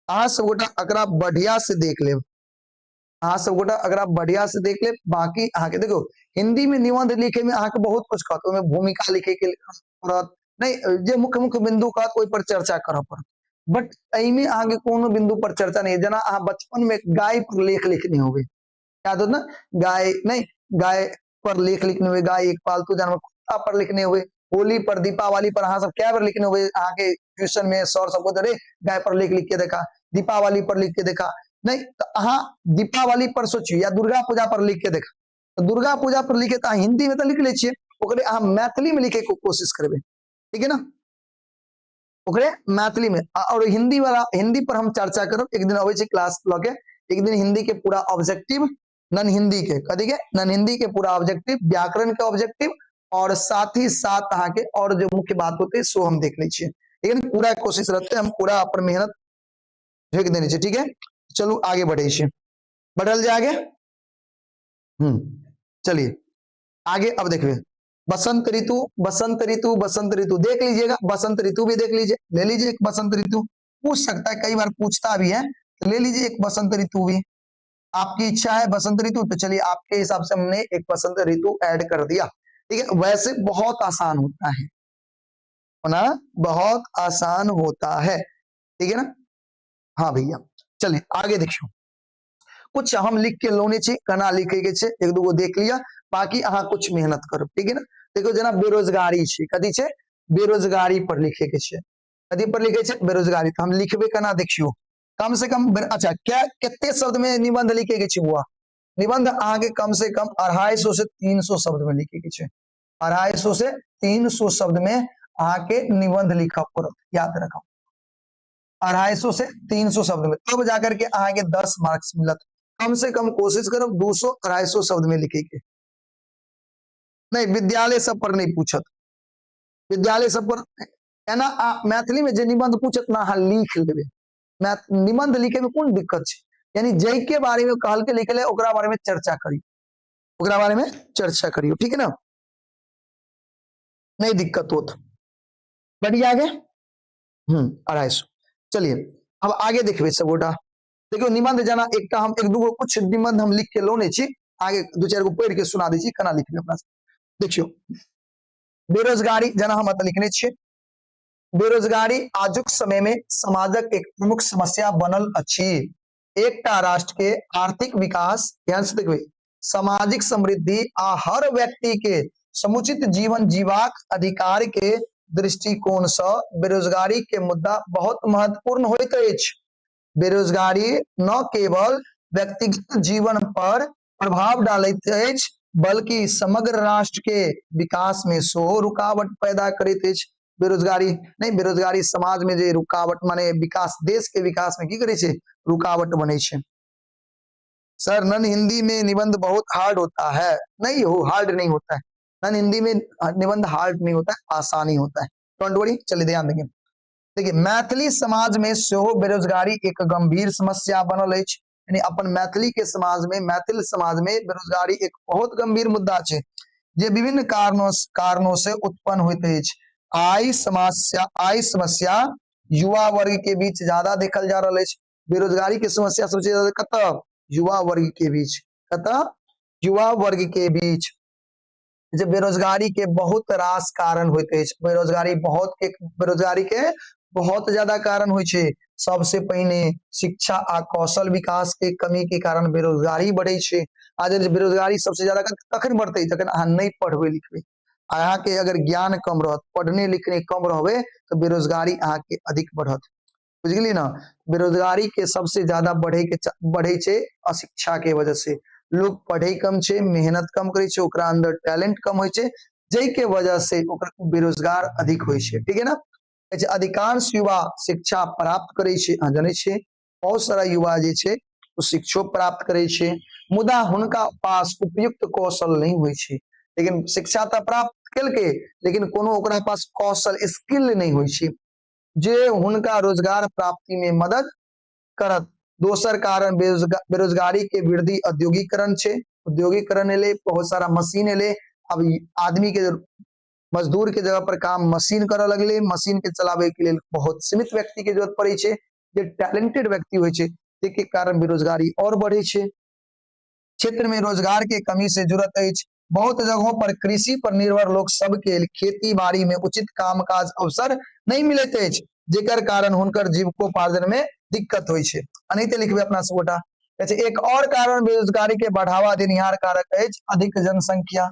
अहाँ सब गोटा एकरा बढ़िया से देख लेब। अहाँ सब गोटा एकरा बढ़िया से देख लेब। बाकी अहाँके देखो, हिंदी में निबंध लिखे में अहाँके बहुत कुछ कहत। ओहिमे भूमिका लिखे के पड़त नहि, जे मुख्य मुख्य बिंदु कहत ओहि पर चर्चा करऽ पड़त। बट एहिमे अहाँके कोनो बिंदु पर चर्चा नहि। जेना अहाँ बचपन में गाय पर लेख लिखने होबै, याद हो ना? गाय नहीं, गाय पर लेख लिखने हुए, गाय एक पालतू जानवर, कुत्ता पर लिखने हुए, होली पर, दीपावली पर अहाँ सब कै बेर लिखने हुए? अहाँके ट्यूशन में सर सब अरे गाय पर लिख लिख के देखा, दीपावली पर लिख के देखा। नहीं तो अहाँ दीपावली पर सोचियो या दुर्गा पूजा पर लिख के देखा। तो दुर्गा पूजा पर लिखे तो अहाँ हिंदी में तो लिख लै छियै, ओकरे अहाँ मैथिली में लिखे के कोशिश करबै, ठीक है ना? ओकरे मैथिली में और हिंदी वाला, हिंदी पर हम चर्चा करब एक दिन। अबै छै क्लास लऽ के एक दिन। हिंदी के पूरा ऑब्जेक्टिव, नन हिंदी के, कथी के? नन हिंदी के पूरा ऑब्जेक्टिव, व्याकरण के ऑब्जेक्टिव और साथ ही साथ अहाँ के और जो मुख्य बात होते है सो हम देख लै छियै, ठीक है? पूरा कोशिश रहते, हम पूरा अपन मेहनत झोंकि देने छियै, ठीक है? चलू, आगे बढ़े छियै। बढ़ल जाय आगे। चलिए आगे। अब देखिए, बसंत ऋतु, बसंत ऋतु, बसंत ऋतु देख लीजिएगा। बसंत ऋतु भी देख लीजिए, ले लीजिए एक बसंत ऋतु। पूछ सकता है, कई बार पूछता भी है, तो ले लीजिए एक बसंत ऋतु भी। आपकी इच्छा है बसंत ऋतु, तो चलिए आपके हिसाब से हमने एक बसंत ऋतु ऐड कर दिया, ठीक है? वैसे बहुत आसान होता है ना, बहुत आसान होता है, ठीक है ना? हाँ भैया। चलिए आगे देखियो, कुछ हम लिख के लौने छी, केना लिखे के छै एक दूगो देख लिया, बाकी अहाँ कुछ मेहनत करू, ठीक है ना। देखो जेना बेरोजगारी छै, कथी छै? बेरोजगारी पर लिखे के छै। कथी पर लिखे छै? बेरोजगारी। तो हम लिखबे केना देखियो, कम से कम अच्छा क्या कते शब्द में निबंध लिखे के छै बुआ? निबंध अहाँ के कम से कम 250 से 300 शब्द में लिखे के छै। 250 से 300 शब्द में अहाँ के निबंध लिखऽ पड़त, याद रखब। 250 से 300 शब्द में, तब जाकर के अहाँ के 10 मार्क्स मिलत। कम से कम कोशिश करब 200-250 शब्द में लिखे के। नहीं, विद्यालय सब पर नहीं पूछत, विद्यालय सब पर एना मैथिली में जे निबंध पूछत ना अहाँ लिख लेबे। निबंध लिखे में कोन दिक्कत छै? यानी जै के बारे में कहल के लिखले ओकरा बारे में चर्चा करियो, ओकरा बारे में चर्चा करियो, ठीक है ना, नहीं दिक्कत होत। बढ़िया आगे 250। चलिए अब आगे देखबे सब गोटा। देखियो निबंध जना एकटा हम एक दूगो कुछ निबंध हम लिख के लौने छी, आगे दू चारि गो पढ़ के सुना दै छी केना लिखबे अपना। देखियो बेरोजगारी जना हम एतऽ लिखने छियै, बेरोजगारी आजुक समय में समाजक एक प्रमुख समस्या बनल अछि। एकटा राष्ट्र के आर्थिक विकास, ध्यान से देखबै, सामाजिक समृद्धि आ हर व्यक्ति के समुचित जीवन जीवाक अधिकार के दृष्टिकोण सँ बेरोजगारी के मुद्दा बहुत महत्वपूर्ण होइत अछि। बेरोजगारी न केवल व्यक्तिगत जीवन पर प्रभाव डालैत अछि बल्कि समग्र राष्ट्र के विकास में सेहो रुकावट पैदा करैत अछि। बेरोजगारी नहीं, बेरोजगारी समाज में जे रुकावट माने विकास, देश के विकास में की करै छै? रुकावट बनै छै। सर नन हिंदी में निबंध बहुत हार्ड होता है। नहीं हो, हार्ड नहीं होता है। नन हिंदी में निबंध हार्ड नहीं होता है, आसानी होता है, don't worry. चलिए ध्यान देंगे। देखिए मैथिली समाज में सेहो बेरोजगारी एक गंभीर समस्या बनल अछि। यानी अपन मैथिली के समाज में, मैथिल समाज में बेरोजगारी एक बहुत गंभीर मुद्दा छै जे विभिन्न कारणों कारणों से उत्पन्न होइत अछि। आई समस्या युवा वर्ग के बीच ज्यादा देखल जा रहल अछि। बेरोजगारी के समस्या सबसे ज्यादा कतऽ? युवा वर्ग के बीच। कतऽ? युवा वर्ग के बीच। जे बेरोजगारी के बहुत रास कारण होइत अछि। बेरोजगारी बहुत के, बेरोजगारी के बहुत ज्यादा कारण होइ छै। सबसे पहिने शिक्षा आ कौशल विकास के कमी के कारण बेरोजगारी बढ़ै छै। आ जे बेरोजगारी सबसे ज्यादा कखन बढ़तै? जखन अहाँ नहि पढ़बै लिखबै। अहाँके अगर ज्ञान कम रहत, पढ़ने लिखने कम रहबै, तऽ बेरोजगारी अहाँके अधिक बढ़त। बुझ गेलियै ना? बेरोजगारी के सबसे ज्यादा बढ़े के बढ़े छै अशिक्षा के वजह से। लोग पढ़े कम छै, मेहनत कम करै छै, ओकरा अंदर टैलेंट कम होइ छै, जाहि के वजह से ओकरा बेरोजगार अधिक होइ छै, ठीक है ना। अधिकांश युवा शिक्षा प्राप्त करै छै, अहाँ जनै छियै बहुत सारा युवा जे छै ओ शिक्षो प्राप्त करै छै, मुदा हुनका पास उपयुक्त कौशल नहि होइ छै। लेकिन शिक्षा तऽ प्राप्त केलकै, लेकिन कोनो ओकरा पास कौशल स्किल नहि होइ छै जे हुनका रोजगार प्राप्ति में मदद करत। दोसर कारण बेरोजगारी के वृद्धि औद्योगिकरण छै। औद्योगिकरण एलै, बहुत सारा मशीन एलै, अब आदमी के मजदूर के जगह पर काम मशीन करऽ लगलै। मशीन के चलाबै के लेल बहुत सीमित व्यक्ति के जरूरत पड़ै छै जे टैलेंटेड व्यक्ति होइ छै, जाहिके कारण बेरोजगारी और बढ़ै छै। क्षेत्र में रोजगार के कमी से जुड़त अछि। बहुत जगहों पर कृषि पर निर्भर लोक सबके खेती बाड़ी में उचित काम काज अवसर नहीं मिलैत अछि, जेकर कारण हुनकर जीविकोपार्जन में दिक्कत होइ छै। एनाहिते लिखबै अपना सब गोटा। एक और कारण बेरोजगारी के बढ़ावा देनिहार कारक अछि अधिक जनसंख्या।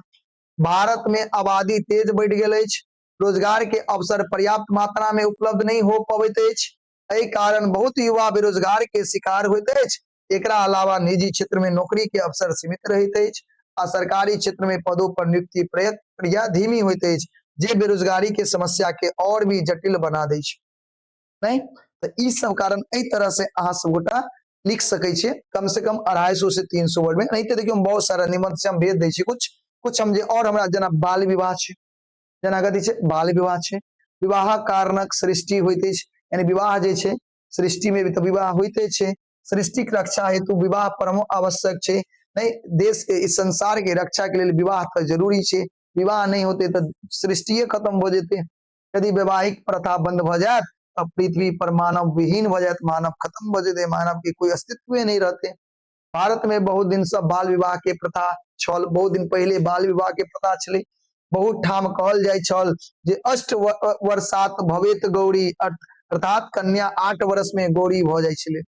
भारत में आबादी तेज बढ़ि गेल अछि, रोजगार के अवसर पर्याप्त मात्रा में उपलब्ध नहीं हो पबैत अछि। एहि कारण बहुत युवा बेरोजगार के शिकार होइत अछि। एकरा अलावा निजी क्षेत्र में नौकरी के अवसर सीमित रहैत अछि आ सरकारी क्षेत्र में पदों पर नियुक्ति प्रक्रिया धीमी होइत अछि, जे बेरोजगारी के समस्या के और भी जटिल बना दै छै। नहीं तऽ ई सब कारण एहि तरह से अहाँ सब गोटा लिख सकै छियै कम से कम 250 से 300 वर्ड में। नहीं तऽ देखियौ बहुत सारा निबंध से हम भेज दै छी कुछ कुछ हम जे और हमरा जेना बाल विवाह छै, जेना कथी छै? बाल विवाह छै। विवाहक कारणक सृष्टि होइत अछि, यानी विवाह जे छै सृष्टि में भी तऽ विवाह होइते छै। सृष्टिक रक्षा हेतु विवाह परम आवश्यक छै। नहीं, देश के इस संसार के रक्षा के लेल विवाह तऽ जरूरी छै। विवाह नहीं होते तऽ सृष्टिए खत्म भऽ जेतै। यदि वैवाहिक प्रथा बंद भऽ जायत तऽ पृथ्वी पर मानव विहीन भऽ जायत, मानव खत्म भऽ जेतै, मानव के कोई अस्तित्व नहीं रहते। भारत में बहुत दिन से बाल विवाह के प्रथा छल, बहुत दिन पहले बाल विवाह के प्रथा छलै। बहुत ठाम कहल जाइ छल जे अष्ट वर्षात भवेत गौरी, अर्थात कन्या 8 वर्ष में गौरी भऽ जाइ छलै।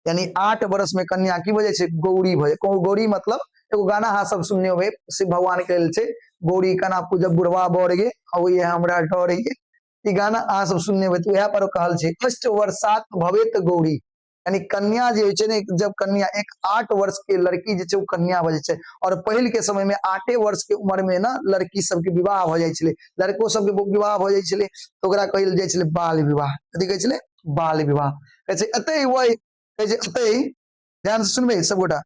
यानी 8 वर्ष में कन्या की भऽ जाइ छै? गौरी भऽ जाइ। गौरी मतलब एगो गाना अहाँ सब सुनने होबै, शिव भगवान के लेल छै, गौरी कना पूजब बुढ़वा बर गे, होइए हमरा डर गे। ई गाना अहाँ सब सुनने होबै, तऽ उएह पर कहल छै अष्ट वर्षात भवेत गौरी। यानी कन्या जे होइ छै ने, जब कन्या एक 8 वर्ष के लड़की जे छै ओ कन्या भऽ जाइ छै। और पहिल के समय में 8 वर्ष के उम्र में ने लड़की सबके विवाह भऽ जाइ छलै, लड़को सबके विवाह भऽ जाइ छलै, तऽ ओकरा कहल जाइ छलै बाल विवाह। कथी कहै छलै? बाल विवाह कहै छै। एतै वही कहै छै, एतै ध्यान से सुनबै सबगोटा।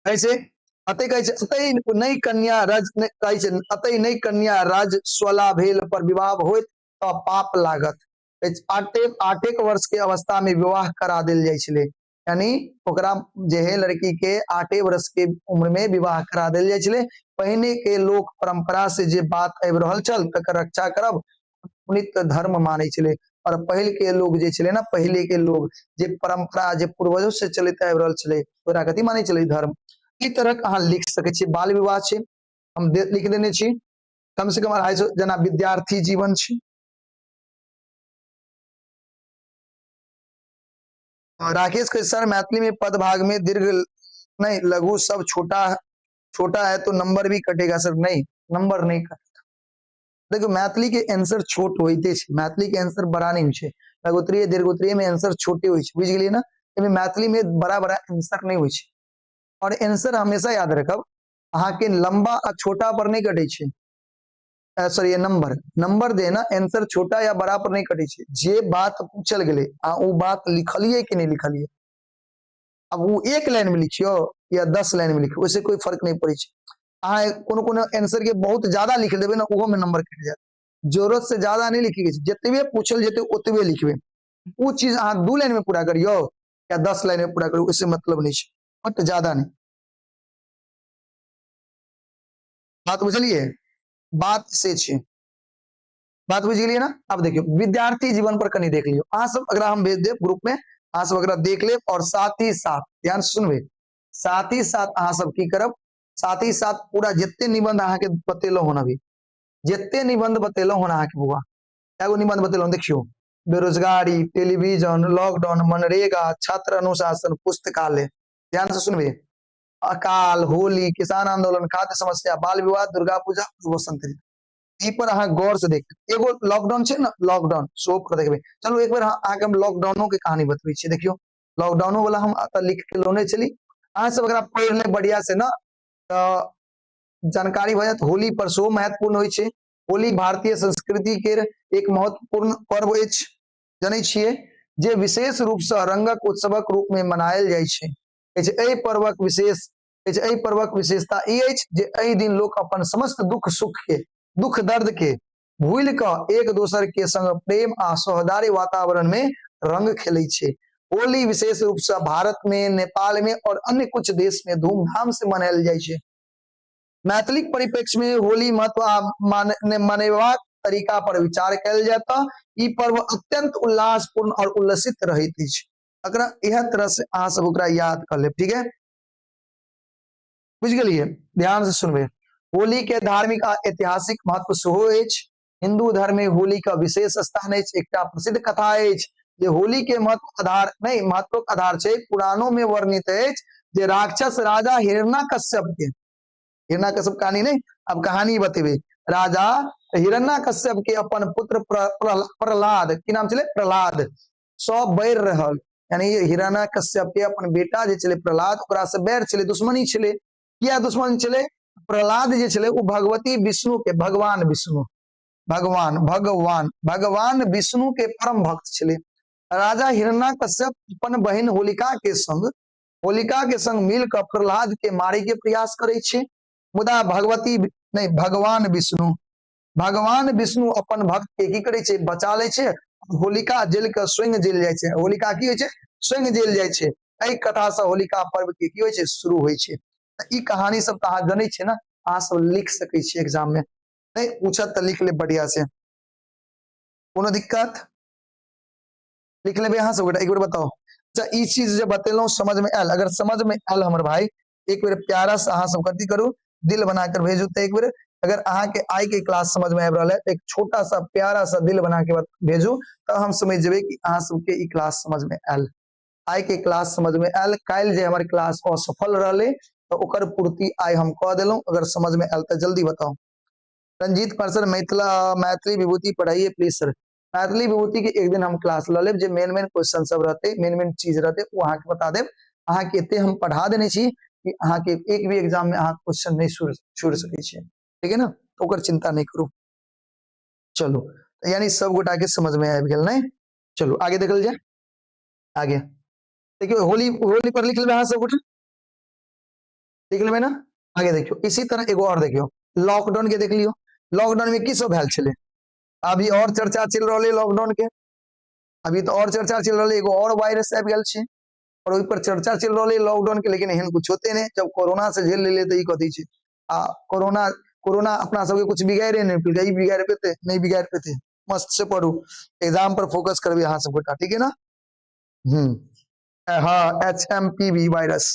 कहै छै अतै, कहै छै अतै नहि कन्या रज कहै छै अतै नहि कन्या राज स्वला भेल पर विवाह होइत तऽ पाप लागत। आठेक वर्ष के अवस्था में विवाह करा देल जाइ छलै, यानी ओकरा जे है लड़की के 8 वर्ष के उम्र में विवाह करा देल जाइ छलै। पहिने के लोक परंपरा से जे बात आबि रहल छल तकर रक्षा करब पुनित धर्म मानै छलै। और पहिल के लोग जे छलै ने, पहिले के लोग जे परंपरा जे पूर्वजों से चलैत आबि रहल छलै ओकरा कथी मानै छलै? धर्म। ई तरहक अहाँ लिख सकै छियै। बाल विवाह छै, हम लिख देने छी कम से कम 250, जेना विद्यार्थी जीवन छै। राकेश के सर मैथिली में पद भाग में दीर्घ नहीं लघु सब छोटा छोटा है तो नंबर भी कटेगा सर? नहीं, नंबर नहीं कटेगा। देखो मैथिली के आंसर छोट होइते छै, मैथिली के आंसर बड़ा नहीं होइ छै। लघुत्तरीय दीर्घोत्तरीय में आंसर छोटे होइ छै, बुझि गेलियै ना? एहिमे मैथिली में बड़ा बड़ा आंसर नहीं होइ छै। और आंसर हमेशा याद रखब अहाँके लंबा आ छोटा पर नहीं कटै छै, सॉरी ये नंबर, नंबर दे ना आंसर छोटा या बड़ा पर नहीं कटै छै। जे बात पूछल गेलै आ ओ बात लिखलियै कि नहीं लिखलियै, अब वो 1 लाइन में लिखियो या 10 लाइन में लिखियो, ओइसे कोई फर्क नहीं पड़ै छै। अहाँ कोनो कोनो आंसर के बहुत ज्यादा लिख देबै ना, ओहो में नंबर कटि जायत। जरूरत से ज्यादा नहीं लिखै के छै, जतबे पूछल जेतै ओतबे लिखबै। ओ चीज अहाँ 2 लाइन में पूरा करियो या 10 लाइन में पूरा करियो, ओइसे मतलब नहीं छै, बट ज्यादा नहीं। बात बुझलियै? बात से छै, बात बुझि गेलियै ना? अब देखियौ विद्यार्थी जीवन पर कनि देख लियौ अहाँ सब, अगरा हम भेज देब ग्रुप में, अहाँ सब अगरा देख लेब। और साथ ही साथ ध्यान से सुनबै, साथ ही साथ अहाँ सब की करब, साथ ही साथ पूरा जते निबंध अहाँ के बतेलहुँ हन, अभी जते निबंध बतेलहुँ हन अहाँ के बौआ, एगो निबंध बतेलहुँ देखियौ, बेरोजगारी, टेलीविजन, लॉकडाउन, मनरेगा, छात्र अनुशासन, पुस्तकालय, ध्यान से सुनबै, अकाल, होली, किसान आंदोलन, खाद्य समस्या, बाल विवाह, दुर्गा पूजा, वसंत ऋतु, ई पर अहाँ गौर से देख। एगो लॉकडाउन छै ने, लॉकडाउन सो पर देखबै। चलू एक बेर अहाँके हम लॉकडाउनो के कहानी बतबै छी। देखियौ लॉकडाउनो वाला हम एतऽ लिख के लौने छली, अहाँ सब एकरा पढ़ि लेब बढ़िया से ना तऽ जानकारी भऽ जायत। होली पर सेहो महत्वपूर्ण होइ छै। होली भारतीय संस्कृति के एक महत्वपूर्ण पर्व अछि, जनै छियै, जे विशेष रूप से रंगक उत्सवक रूप में मनायल जाइ छै। एहि पर्वक विशेष एहि पर्वक विशेषता ई अछि जे एहि दिन लोक अपन समस्त दुख सुख के, दुख दर्द के भूलि कऽ एक दोसर के संग प्रेम आ सौहार्द वातावरण में रंग खेलै छै। होली विशेष रूप से भारत में, नेपाल में और अन्य कुछ देश में धूमधाम से मनायल जाइ छै। मैथिलीक परिप्रेक्ष्य में होली महत्व आ मनेबाक तरीका पर विचार कयल जाय तऽ ई पर्व अत्यंत उल्लासपूर्ण और उल्लसित रहैत अछि। एकरा इएह तरह से अहाँ सब ओकरा याद कर लेब, ठीक है? बुझि गेलियै? ध्यान से सुनबै। होली के धार्मिक आ ऐतिहासिक महत्व सेहो अछि। हिंदू धर्म में होली का विशेष स्थान अछि। एकटा प्रसिद्ध कथा अछि जे होली के महत्व आधार नहीं, महत्वक आधार छै, पुराणों में वर्णित अछि जे राक्षस राजा हिरण्यकश्यप के, हिरण्यकश्यप कहानी नहीं, अब कहानी बतेबे, राजा हिरण्यकश्यप के अपन पुत्र प्रहलाद, की नाम छलै? प्रहलाद सब बैर रहल, यानी हिरण्यकश्यप के अपन बेटा जे छलै प्रहलाद, ओकरा से बैर छलै, दुश्मनी छलै। किया दुश्मनी छलै? प्रहलाद जे छलै ओ भगवती विष्णु के, भगवान विष्णु, भगवान भगवान भगवान विष्णु के परम भक्त छलै। राजा हिरण्यकश्यप अपन बहिन होलिका के संग मिल कऽ प्रहलाद के मारे के प्रयास करै छै, मुदा भगवती नहीं, भगवान विष्णु, भगवान विष्णु अपन भक्त के की करै छै? बचा लै छै। होलिका जल के स्वयं जल जाइ छै। होलिका की होइ छै? स्वयं जल जाइ छै। एहि कथा से होलिका पर्व के की होइ छै? शुरू होइ छै। ई कहानी सब तऽ अहाँ जनै छियै ने, अहाँ सब लिख सकै छियै एग्जाम में, नहीं पूछत तऽ लिख लेब बढ़िया से, कोनो दिक्कत? लिख लेबै अहाँ सब गोटा? एक बेर बताउ। अच्छा, ई चीज जे बतेलहुँ समझ में आयल? अगर समझ में आयल हमर भाई, एक बेर प्यारा से अहाँ सब कथी करू, दिल बनाकर भेजू। तऽ एक बेर अगर अहाँ के आइ के क्लास समझ में आबि रहल है तऽ एक छोटा सा प्यारा सा दिल बना के भेजू, तऽ हम समझ जेबै कि अहाँ सबके ई क्लास समझ में आयल। आइ के क्लास समझ में आयल? काल्हि जे हमर क्लास असफल रहलै तऽ ओकर पूर्ति आइ हम कऽ देलहुँ। अगर समझ में आयल तऽ जल्दी बताउ। रंजीत कुमार सर, मिथिला मैथिली विभूति पढ़ाइए प्लीज सर। मैथिली विभूति के एक दिन हम क्लास लऽ लेब, जे मेन मेन क्वेश्चन सब रहते, मेन मेन चीज रहते, ओ अहाँके बता देब। अहाँके एते हम पढ़ा देने छी कि अहाँके एक भी एग्जाम में अहाँ क्वेश्चन नहीं छोड़ सकै छियै, ठीक है ना? तो ओकर चिंता नहीं करू। चलू, यानी सब गोटा के समझ में आबि गेल नहीं? चलू आगे देखल जाए। आगे देखियो, होली, होली पर लिख लेबै अहाँ सब गोटा, लिख लेबै ना? आगे देखियो, इसी तरह एगो और देखियो, लॉकडाउन के देख लियो। लॉकडाउन में की सब भेल छलै? अभी और चर्चा चलि रहल है लॉकडाउन के, अभी तो और चर्चा चलि रहल है, एगो और वायरस आबि गेल छै और ओहि पर चर्चा चलि रहल है लॉकडाउन के, लेकिन एहन कुछ होते नहीं। जब कोरोना से झेल लेले तो ई कथी छै? आ कोरोना, कोरोना अपना सबके कुछ बिगाड़े नहीं पेलकै, ई बिगाड़ पेते नहीं बिगाड़ पेते। मस्त से पढ़ू, एग्जाम पर फोकस करबे अहाँ सब गोटा, ठीक है ना? हाँ, H M P V virus,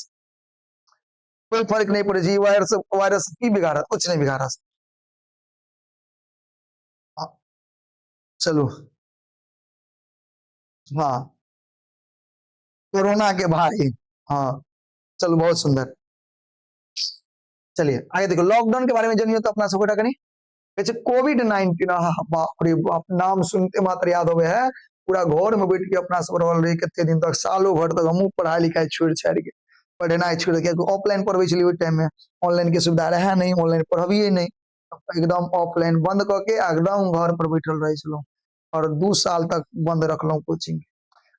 कोई फर्क नहीं पड़े, वायरस, वायरस की बिगाड़ा, कुछ नहीं बिगाड़ा। हाँ, चलो, हाँ, कोरोना के भाई, हाँ चलो, बहुत सुंदर। चलिए आगे देखो, लॉकडाउन के बारे में जानियो तो अपना सब गोटा कनी कोविड-19, बाप रे बाप, नाम सुनते मात्र याद होवे है। पूरा घर में बैठ के अपना सब रहल रही कते दिन तक, सालों भर तक। हमहूँ पढ़ाई लिखाई छोड़ छाड़ के, पढ़ेनाइ छोड़ के, ऑफलाइन पढ़बै छलियै ओहि टाइम में, ऑनलाइन के सुविधा रहे नहीं, ऑनलाइन पढ़बियै नहीं, एकदम ऑफलाइन बंद कऽ के एकदम घर पर बैठल रहै छलहुँ और 2 साल तक बंद रखलहुँ कोचिंग।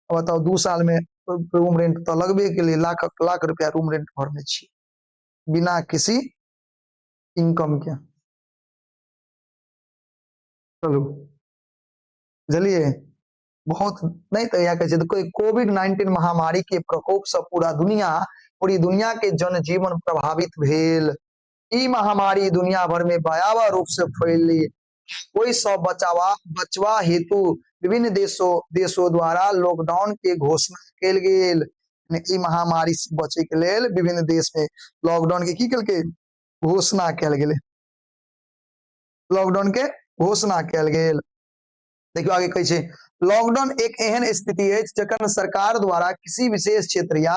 बताउ, 2 साल में रूम रेंट तऽ लगबे केलै, लाख लाख रुपया रूम रेंट भरने छी बिना किसी इनकम के। चलू, बुझलियै? बहुत नहीं तो यह कहै छै कोई कोविड-19 महामारी के प्रकोप से पूरा दुनिया, पूरी दुनिया के जनजीवन प्रभावित भेल। ई महामारी दुनिया भर में भयावह रूप से फैली। ओहि से बचवा हेतु विभिन्न देशों द्वारा लॉकडाउन के घोषणा कयल गेल। ई महामारी से बचे के लेल विभिन्न देश में लॉकडाउन के की केलकै? घोषणा कयल गेलै, लॉकडाउन के घोषणा कयल गेल। देखियौ आगे कहै छै, लॉकडाउन एक एहन स्थिति अछि जखन सरकार द्वारा किसी विशेष क्षेत्र या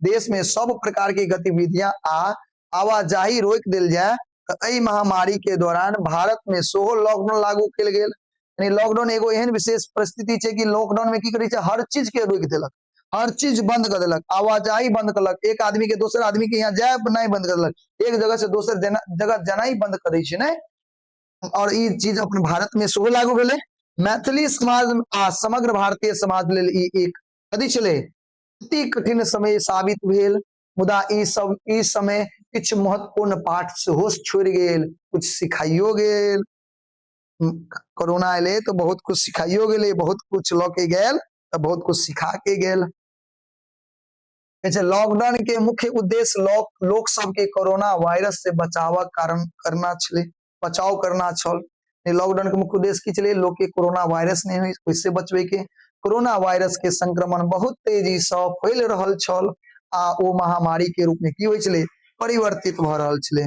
देश में सब प्रकार के गतिविधियां आ आवाजाही रोकि देल जाय। तऽ एहि महामारी के दौरान भारत में सेहो लॉकडाउन लागू कयल गेल। यानी लॉकडाउन एगो एहन विशेष परिस्थिति छै कि लॉकडाउन में की करै छै? हर चीज के रोकि देलक, हर चीज बंद कर देलक, आवाजाही बंद करलक, एक आदमी के दोसर आदमी के यहाँ जाय नहीं बंद कर देलक, एक जगह से दोसर जगह जाना ही बंद कर दै छै ने। और ई चीज अपन भारत में सेहो लागू भेलै। मैथिली समाज आ समग्र भारतीय समाज लेल ई एक कथी छलै? अति कठिन समय साबित भेल। मुदा ई सब ई समय किछु महत्वपूर्ण पाठ सेहो छोड़ि गेल, कुछ सिखाइयो गेल। कोरोना एलै तऽ बहुत कुछ सिखाइयो गेलै, बहुत कुछ लऽ के गेल तऽ बहुत कुछ सिखा के गेल। लॉकडाउन के मुख्य उद्देश्य लोक सबके कोरोना वायरस से बचाव कारण करना छलै, बचाव करना छल। लॉकडाउन के मुख्य उद्देश्य की छलै? लोक के कोरोना वायरस नहीं होई ओहिसे बचबे के। कोरोना वायरस के संक्रमण बहुत तेजी से फैल रहल छल आ ओ महामारी के रूप में की होइ छलै? परिवर्तित भऽ रहल छलै।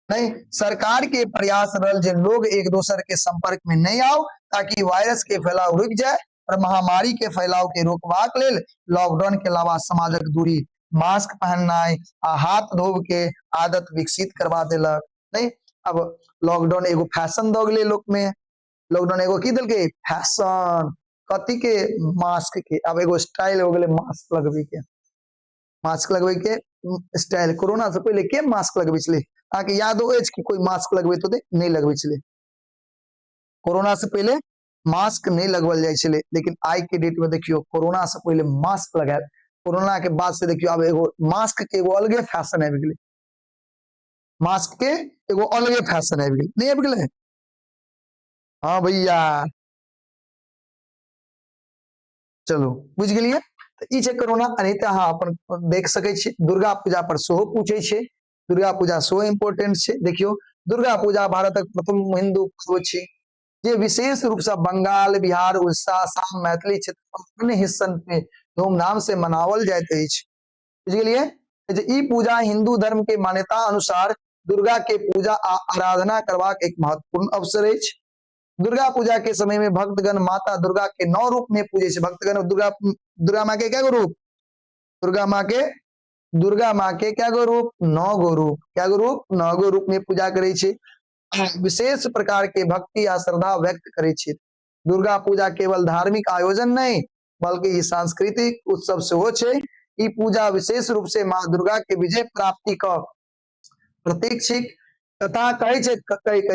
नहीं, सरकार के प्रयास रहल जे लोग एक दोसर के संपर्क में नहीं आओ ताकि वायरस के फैलाव रुक जाए। और महामारी के फैलाव के रोकबाक लेल लॉकडाउन के अलावा समाजक दूरी, मास्क पहननाइ आ हाथ धोब के आदत विकसित करवा देलक। नहीं, अब लॉकडाउन एगो फैशन दऽ गेलै लोक में। लॉकडाउन एगो की देलकै? फैशन। कथी के? मास्क के। अब एगो स्टाइल हो गेलै मास्क लगबै के, मास्क लगबै के स्टाइल। कोरोना से पहिले के मास्क लगबै छलै? अहाँके यादो अछि कि कोई मास्क लगबैत होतै? नहि लगबै छलै। कोरोना से पहिले मास्क नहि लगबल जाइ छलै, लेकिन आइ के डेट में देखियौ, कोरोना से पहिले मास्क लगायल, कोरोना के बाद से देखियौ, आब एगो मास्क के एगो अलगे फैशन आबि गेलै। मास्क के एगो अलगे फैशन आबि गेलै, नहि आबि गेलै? हाँ भैया, चलू, बुझि गेलियै? तऽ ई छै कोरोना। एनाहिते अहाँ अपन देख सकै छी। दुर्गा पूजा पर सेहो पूछै छै, दुर्गा पूजा सेहो इम्पोर्टेंट छै। देखियौ, दुर्गा पूजा भारतक प्रथम हिंदू पर्व छै जे विशेष रूप से बंगाल, बिहार, उड़ीसा, आसाम, मैथिली क्षेत्र अन्य हिस्सन में धूमधाम से मनावल जाइत अछि। बुझि गेलियै? जे ई पूजा हिंदू धर्म के मान्यता अनुसार दुर्गा के पूजा आ आराधना करबाक एक महत्वपूर्ण अवसर अछि। दुर्गा पूजा के समय में भक्तगण माता दुर्गा के 9 रूप में पूजे छै। भक्तगण दुर्गा, दुर्गा माँ के क्या रूप? दुर्गा माँ के, दुर्गा माँ के क्या गो रूप? 9 गो रूप। क्या गो रूप? 9 गो रूप में पूजा करै छै। विशेष प्रकार के भक्ति आ श्रद्धा व्यक्त करै छै। दुर्गा पूजा केवल धार्मिक आयोजन नहीं बल्कि ई सांस्कृतिक उत्सव सेहो छै। ई पूजा विशेष रूप से माँ दुर्गा के विजय प्राप्ति क प्रतीक छी। कथा कहै छै,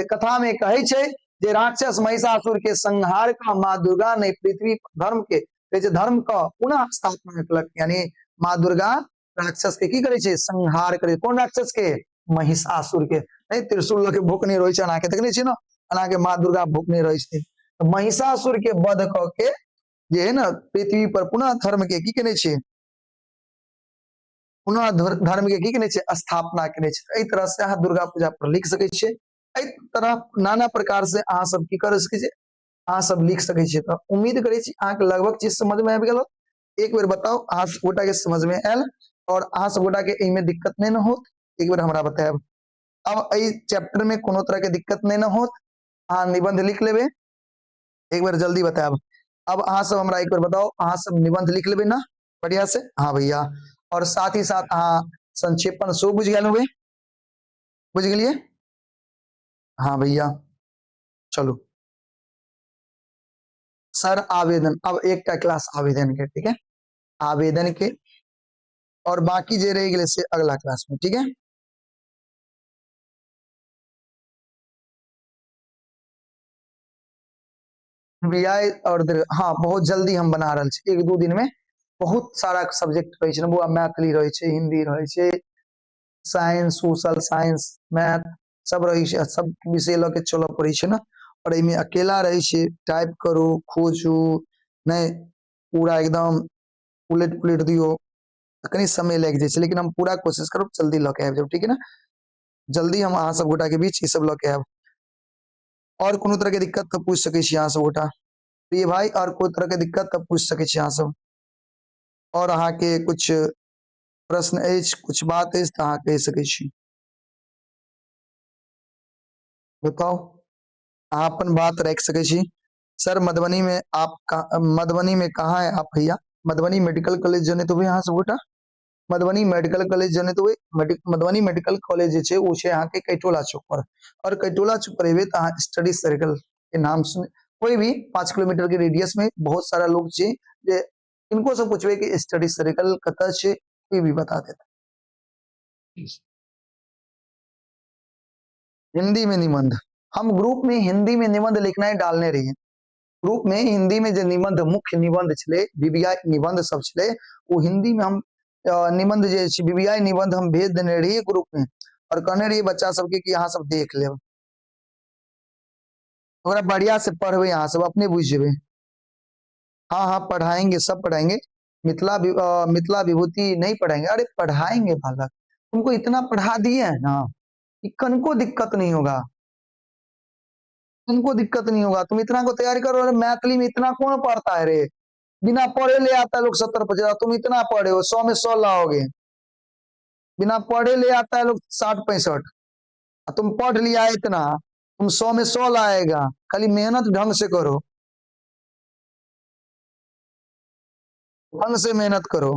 कथा में कहै छै जे राक्षस महिषासुर के संहार का माँ दुर्गा ने पृथ्वी धर्म के कहै छै धर्म क पुनः स्थापना केलक। यानी माँ दुर्गा राक्षस के की करै छै? संहार करै। कोन राक्षस के? महिषासुर के। नहीं त्रिशूल लऽ के भूखने रहै छै, अना के देखने छियै ने, अना के माँ दुर्गा भूखने रहै छथिन। तऽ महिषासुर के वध कऽ के जे है ने पृथ्वी पर पुनः धर्म के की केने छै? पुनः धर्म के की केने छै? स्थापना केने छै। एहि तरह से अहाँ दुर्गा पूजा पर लिख सकै छियै। एहि तरह नाना प्रकार से अहाँ सब की कर सकै छियै? अहाँ सब लिख सकै छियै। तऽ उम्मीद करै छी अहाँके लगभग चीज समझ में आबि गेल। एक बेर बताउ अहाँ सब गोटा के समझ में आयल और अहाँ सब गोटा के एहिमे दिक्कत नहीं न होत? एक बेर हमरा बतायब। अब एहि चैप्टर में कोनो तरह के दिक्कत नहीं न होत? अहाँ निबंध लिख लेबे? एक बेर जल्दी बतायब। अब अहाँ सब हमरा एक बेर बताउ, अहाँ सब निबंध लिख लेबे ना बढ़िया से? हाँ भैया। और साथ ही साथ अहाँ संक्षेपण सेहो बुझि गेल होबै? बुझि गेलियै? हाँ भैया। चलू सर आवेदन, अब एकटा क्लास आवेदन के, ठीक है, आवेदन के, और बाकी जे रहि गेलै से अगला क्लास में, ठीक है। बीआई और हाँ बहुत जल्दी हम बना रहल छी, 1-2 दिन में बहुत सारा सब्जेक्ट रहै छै ने बौआ, मैथिली रहै छै, हिंदी रहै छै, साइंस, सोशल साइंस, मैथ सब रहै छै, सब विषय लऽ के चलऽ पड़ै छै ने। और एहिमे अकेला रहै छै, टाइप करू, खोजू, नहि पूरा एकदम उलटि पुलटि दियौ, तऽ कनि समय लागि जाइ छै, लेकिन हम पूरा कोशिश करब जल्दी लऽ के आबि जायब, ठीक है ने। जल्दी हम अहाँ सब गोटा के बीच ई सब लऽ के आयब। और कोनो तरह के दिक्कत तऽ पूछि सकै छी अहाँ सब गोटा प्रिय भाई, और कोई तरह के दिक्कत तऽ पूछि सकै छी अहाँ सब। और अहाँके कुछ प्रश्न अछि, कुछ बात अछि तऽ अहाँ कहि सकै छी। बताउ, अहाँ अपन बात राखि सकै छी। सर मधुबनी में आप मधुबनी में कहाँ है आप भैया? मधुबनी मेडिकल कॉलेज जनैत होबै अहाँ सब गोटा? मधुबनी मेडिकल कॉलेज जनैत होबै? मधुबनी मेडिकल कॉलेज जे छै ओ छै अहाँके कैटोला चौक पर, और कैटोला चौक पर एबै तऽ अहाँ स्टडी सर्कल के नाम सुन, कोई भी 5 किलोमीटर के रेडियस में बहुत सारा लोग छै जे किनको से पूछबै कि स्टडी सर्कल कतऽ छै, कोई भी बता देत। हिंदी में निबंध, हम ग्रुप में हिंदी में निबंध लिखना ही डालने रहिए। ग्रुप में हिंदी में जे निबंध, मुख्य निबंध छलै, बीबीआई निबंध सब छलै, ओ हिंदी में हम निबंध जे छै बीबीआई निबंध हम भेज देने रहिए ग्रुप में, और कहने रहिए बच्चा सबके कि अहाँ सब देख लेब, ओकरा बढ़िया से पढ़बै, अहाँ सब अपने बुझि जेबै। हाँ हाँ पढ़ाएंगे, सब पढ़ाएंगे। मिथिला विभूति नहीं पढ़ाएंगे? अरे पढ़ाएंगे बालक, तुमको इतना पढ़ा दिए है ना कि कनको दिक्कत नहीं होगा, तुमको दिक्कत नहीं होगा। तुम इतना को तैयारी करो। अरे मैथिली में इतना कौन पढ़ता है रे, बिना पढ़े ले आता है लोग 70-75, तुम इतना पढ़े हो 100 में 100 लाओगे। बिना पढ़े ले आता है लोग 60-65, तुम पढ़ लिया इतना, तुम 100 में 100 लाएगा। खाली मेहनत ढंग से करो, ढंग से मेहनत करो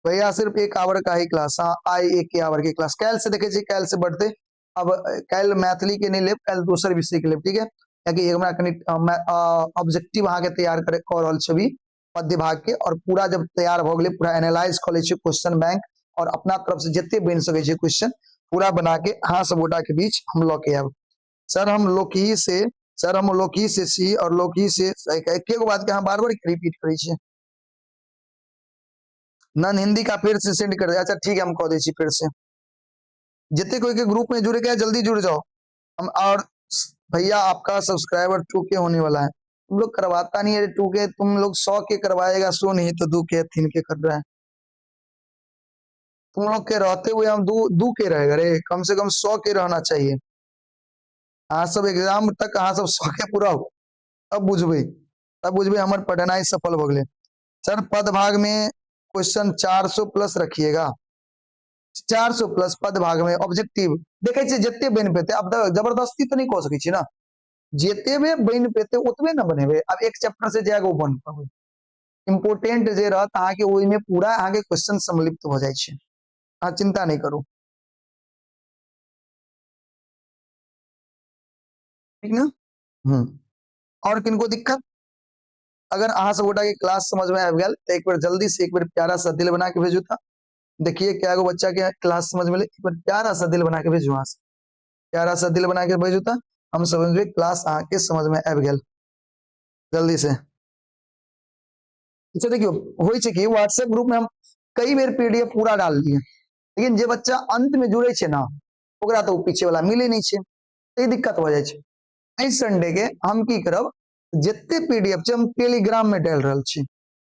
भैया। सिर्फ 1 our का ही क्लास? हाँ आई 1 our के क्लास काल्हि से देखे छी, काल्हि से बढ़ते। अब काल्हि मैथिली के नहीं लेब, काल्हि दोसर विषय के लेब, ठीक है। कियाकि हमरा कनि ऑब्जेक्टिव अहाँके तैयार करे कऽ रहल छी अभी मध्य भाग के, और पूरा जब तैयार भऽ गेलै पूरा एनालाइज कऽ लै छी क्वेश्चन बैंक, और अपना तरफ से जते बनि सकै छै क्वेश्चन पूरा बना के अहाँ सब गोटा के बीच हम लऽ के आयब। सर हम लोकही से, सर हम लोकही से सी और लोकही से एके गो बात के अहाँ बार बार रिपीट करै छियै। नन हिंदी का फिर से सेंड कर दे। अच्छा ठीक है, हम कह दै छी फिर से। जितने कोई के ग्रुप में जुड़े के जल्दी जुड़ जाओ। हम और भैया आपका सब्सक्राइबर 2 के होने वाला है, तुम लोग करवाता नहीं है 2 के, तुम लोग 100 के करवाएगा, 100 नहीं तो 2 के 3 के कर रहा है। तुम लोग के रहते हुए हम 2 के रहेगा रे, कम से कम 100 के रहना चाहिए। अहाँ सब एग्जाम तक अहाँ सब 100 के पूरा हो, तब बुझबे हमर पढ़नाइ सफल भऽ गेलै। सर पद भाग में क्वेश्चन 400 प्लस रखिएगा, 400 प्लस पद भाग में ऑब्जेक्टिव देखे छियै जते बनि पेतै। आब तऽ जबरदस्ती तऽ नहि कऽ सकै छी ना, जते बनि पेतै ओतबे ने बनेबै। आब एक चैप्टर से जाएगो बन पेबै, इम्पोर्टेंट जे रहत अहाँके ओहिमे पूरा अहाँके क्वेश्चन सम्मिलित भऽ जाइ छै, अहाँ चिंता नहि करू, ठीक ने। और किनको दिक्कत? अगर अहाँ सब गोटा के क्लास समझ में आबि गेल तऽ एक बेर जल्दी से एक बेर प्यारा सा दिल बना के भेजू। तऽ देखिए क्या गो बच्चा के क्लास समझ में, एक बेर प्यारा सा दिल बना के भेजू, अहाँ से प्यारा सा दिल बना के भेजू तऽ हम समझबै क्लास अहाँ के समझ में आबि गेल। जल्दी से अच्छा देखियो होइ छै कि व्हाट्सएप ग्रुप में हम कई बेर पीडीएफ पूरा डाल दिए, लेकिन जे बच्चा अंत में जुड़े छै ना ओकरा तो पीछे वाला मिले नहीं छै, ई दिक्कत भऽ जाइ छै। एहि संडे के हम की करब, जते पीडीएफ छै हम टेलीग्राम में डालि रहल छी,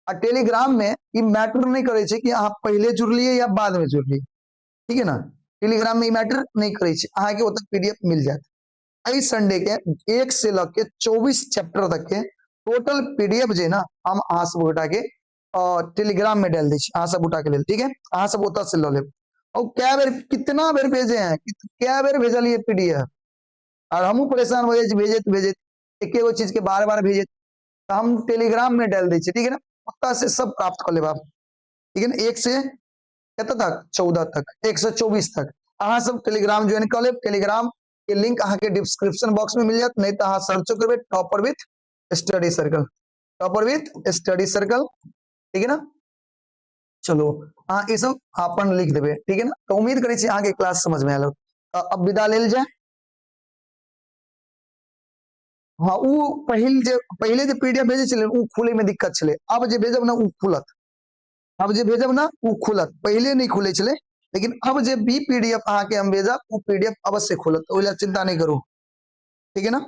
आ टेलीग्राम में ई मैटर नहीं करे छै कि अहाँ पहिले जुड़लिए या बाद में जुड़लिए, ठीक है ना। टेलीग्राम में ई मैटर नहीं करे छै, अहाँ के ओतऽ पीडीएफ मिल जायत। एहि संडे के 1 से लऽ के 24 चैप्टर तक के टोटल पीडीएफ जे ना हम अहाँ सब गोटा के टेलीग्राम में डाल दै छी अहाँ सब गोटा के लेल, ठीक है। अहाँ सब ओतऽ से लऽ लेब। और कै बेर कितना बेर भेजे हैं, कै बेर भेजलिए पीडीएफ, और हमहूँ परेशान हो जाइ छी भेजैत भेजैत, एके गो चीज के बार बार भेजैत, तऽ हम टेलीग्राम में डाल दै छी, ठीक है ना। ओतऽ से सब प्राप्त कऽ लेब आप, ठीक है ना। 1 से कतऽ तक, 14 तक, 1 से 24 तक अहाँ सब टेलीग्राम ज्वाइन कऽ लेब। टेलीग्राम के लिंक अहाँ के डिस्क्रिप्शन बॉक्स में मिल जायत, नहीं तो अहाँ सर्चो करबै topper with study circle, topper with study circle, ठीक है ना। चलो अहाँ ई सब अपन लिख देबै, ठीक है ना। तो उम्मीद करै छी अहाँ के क्लास समझ में आयल होत। अब विदा लेल जाय। हाँ, उ पहिले जे पीडीएफ भेजै छलै उ खुलै में दिक्कत छलै, अब जे भेजब ना उ खुलत, अब जे भेजब ना उ खुलत, पहिले नहीं खुलै छलै, लेकिन अब जे भी पीडीएफ अहाँ के हम भेजब उ पीडीएफ अवश्य खुलत, ओहि लए चिंता नहीं करू, ठीक है ना।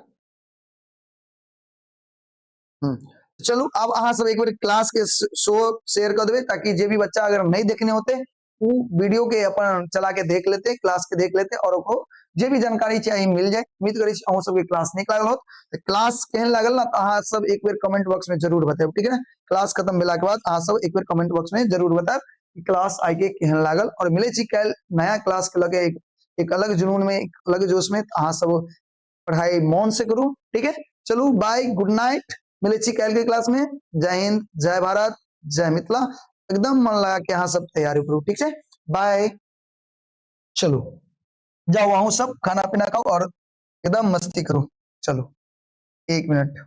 चलू अब अहाँ सब एक बेर क्लास के शो शेयर कर देबै, ताकि जे भी बच्चा अगर नहीं देखने होते उ वीडियो के अपन चला के देख लेते, क्लास के देख लेते, और ओकरो जे भी जानकारी चाही मिल जाए। उम्मीद करै छी अहूँ सबके क्लास नीक लागल होत। तऽ क्लास केहन लागल ना तऽ अहाँ सब एक बेर कमेंट बॉक्स में जरूर बतायब, ठीक है ना। क्लास खत्म भेला के बाद अहाँ सब एक बेर कमेंट बॉक्स में जरूर बतायब कि क्लास आइ के केहन लागल। और मिलै छी काल्हि नया क्लास के लगे एक अलग जुनून में, एक अलग जोश में। अहाँ सब पढ़ाई मन से करू, ठीक है। चलू बाय, गुड नाइट, मिलै छी काल्हि के क्लास में। जय हिंद, जय भारत, जय मिथिला। एकदम मन लगा के अहाँ सब तैयारी करू, ठीक है, बाय। चलो जाओ अहूँ सब खाना पीना खाओ और एकदम मस्ती करो। चलो 1 मिनट।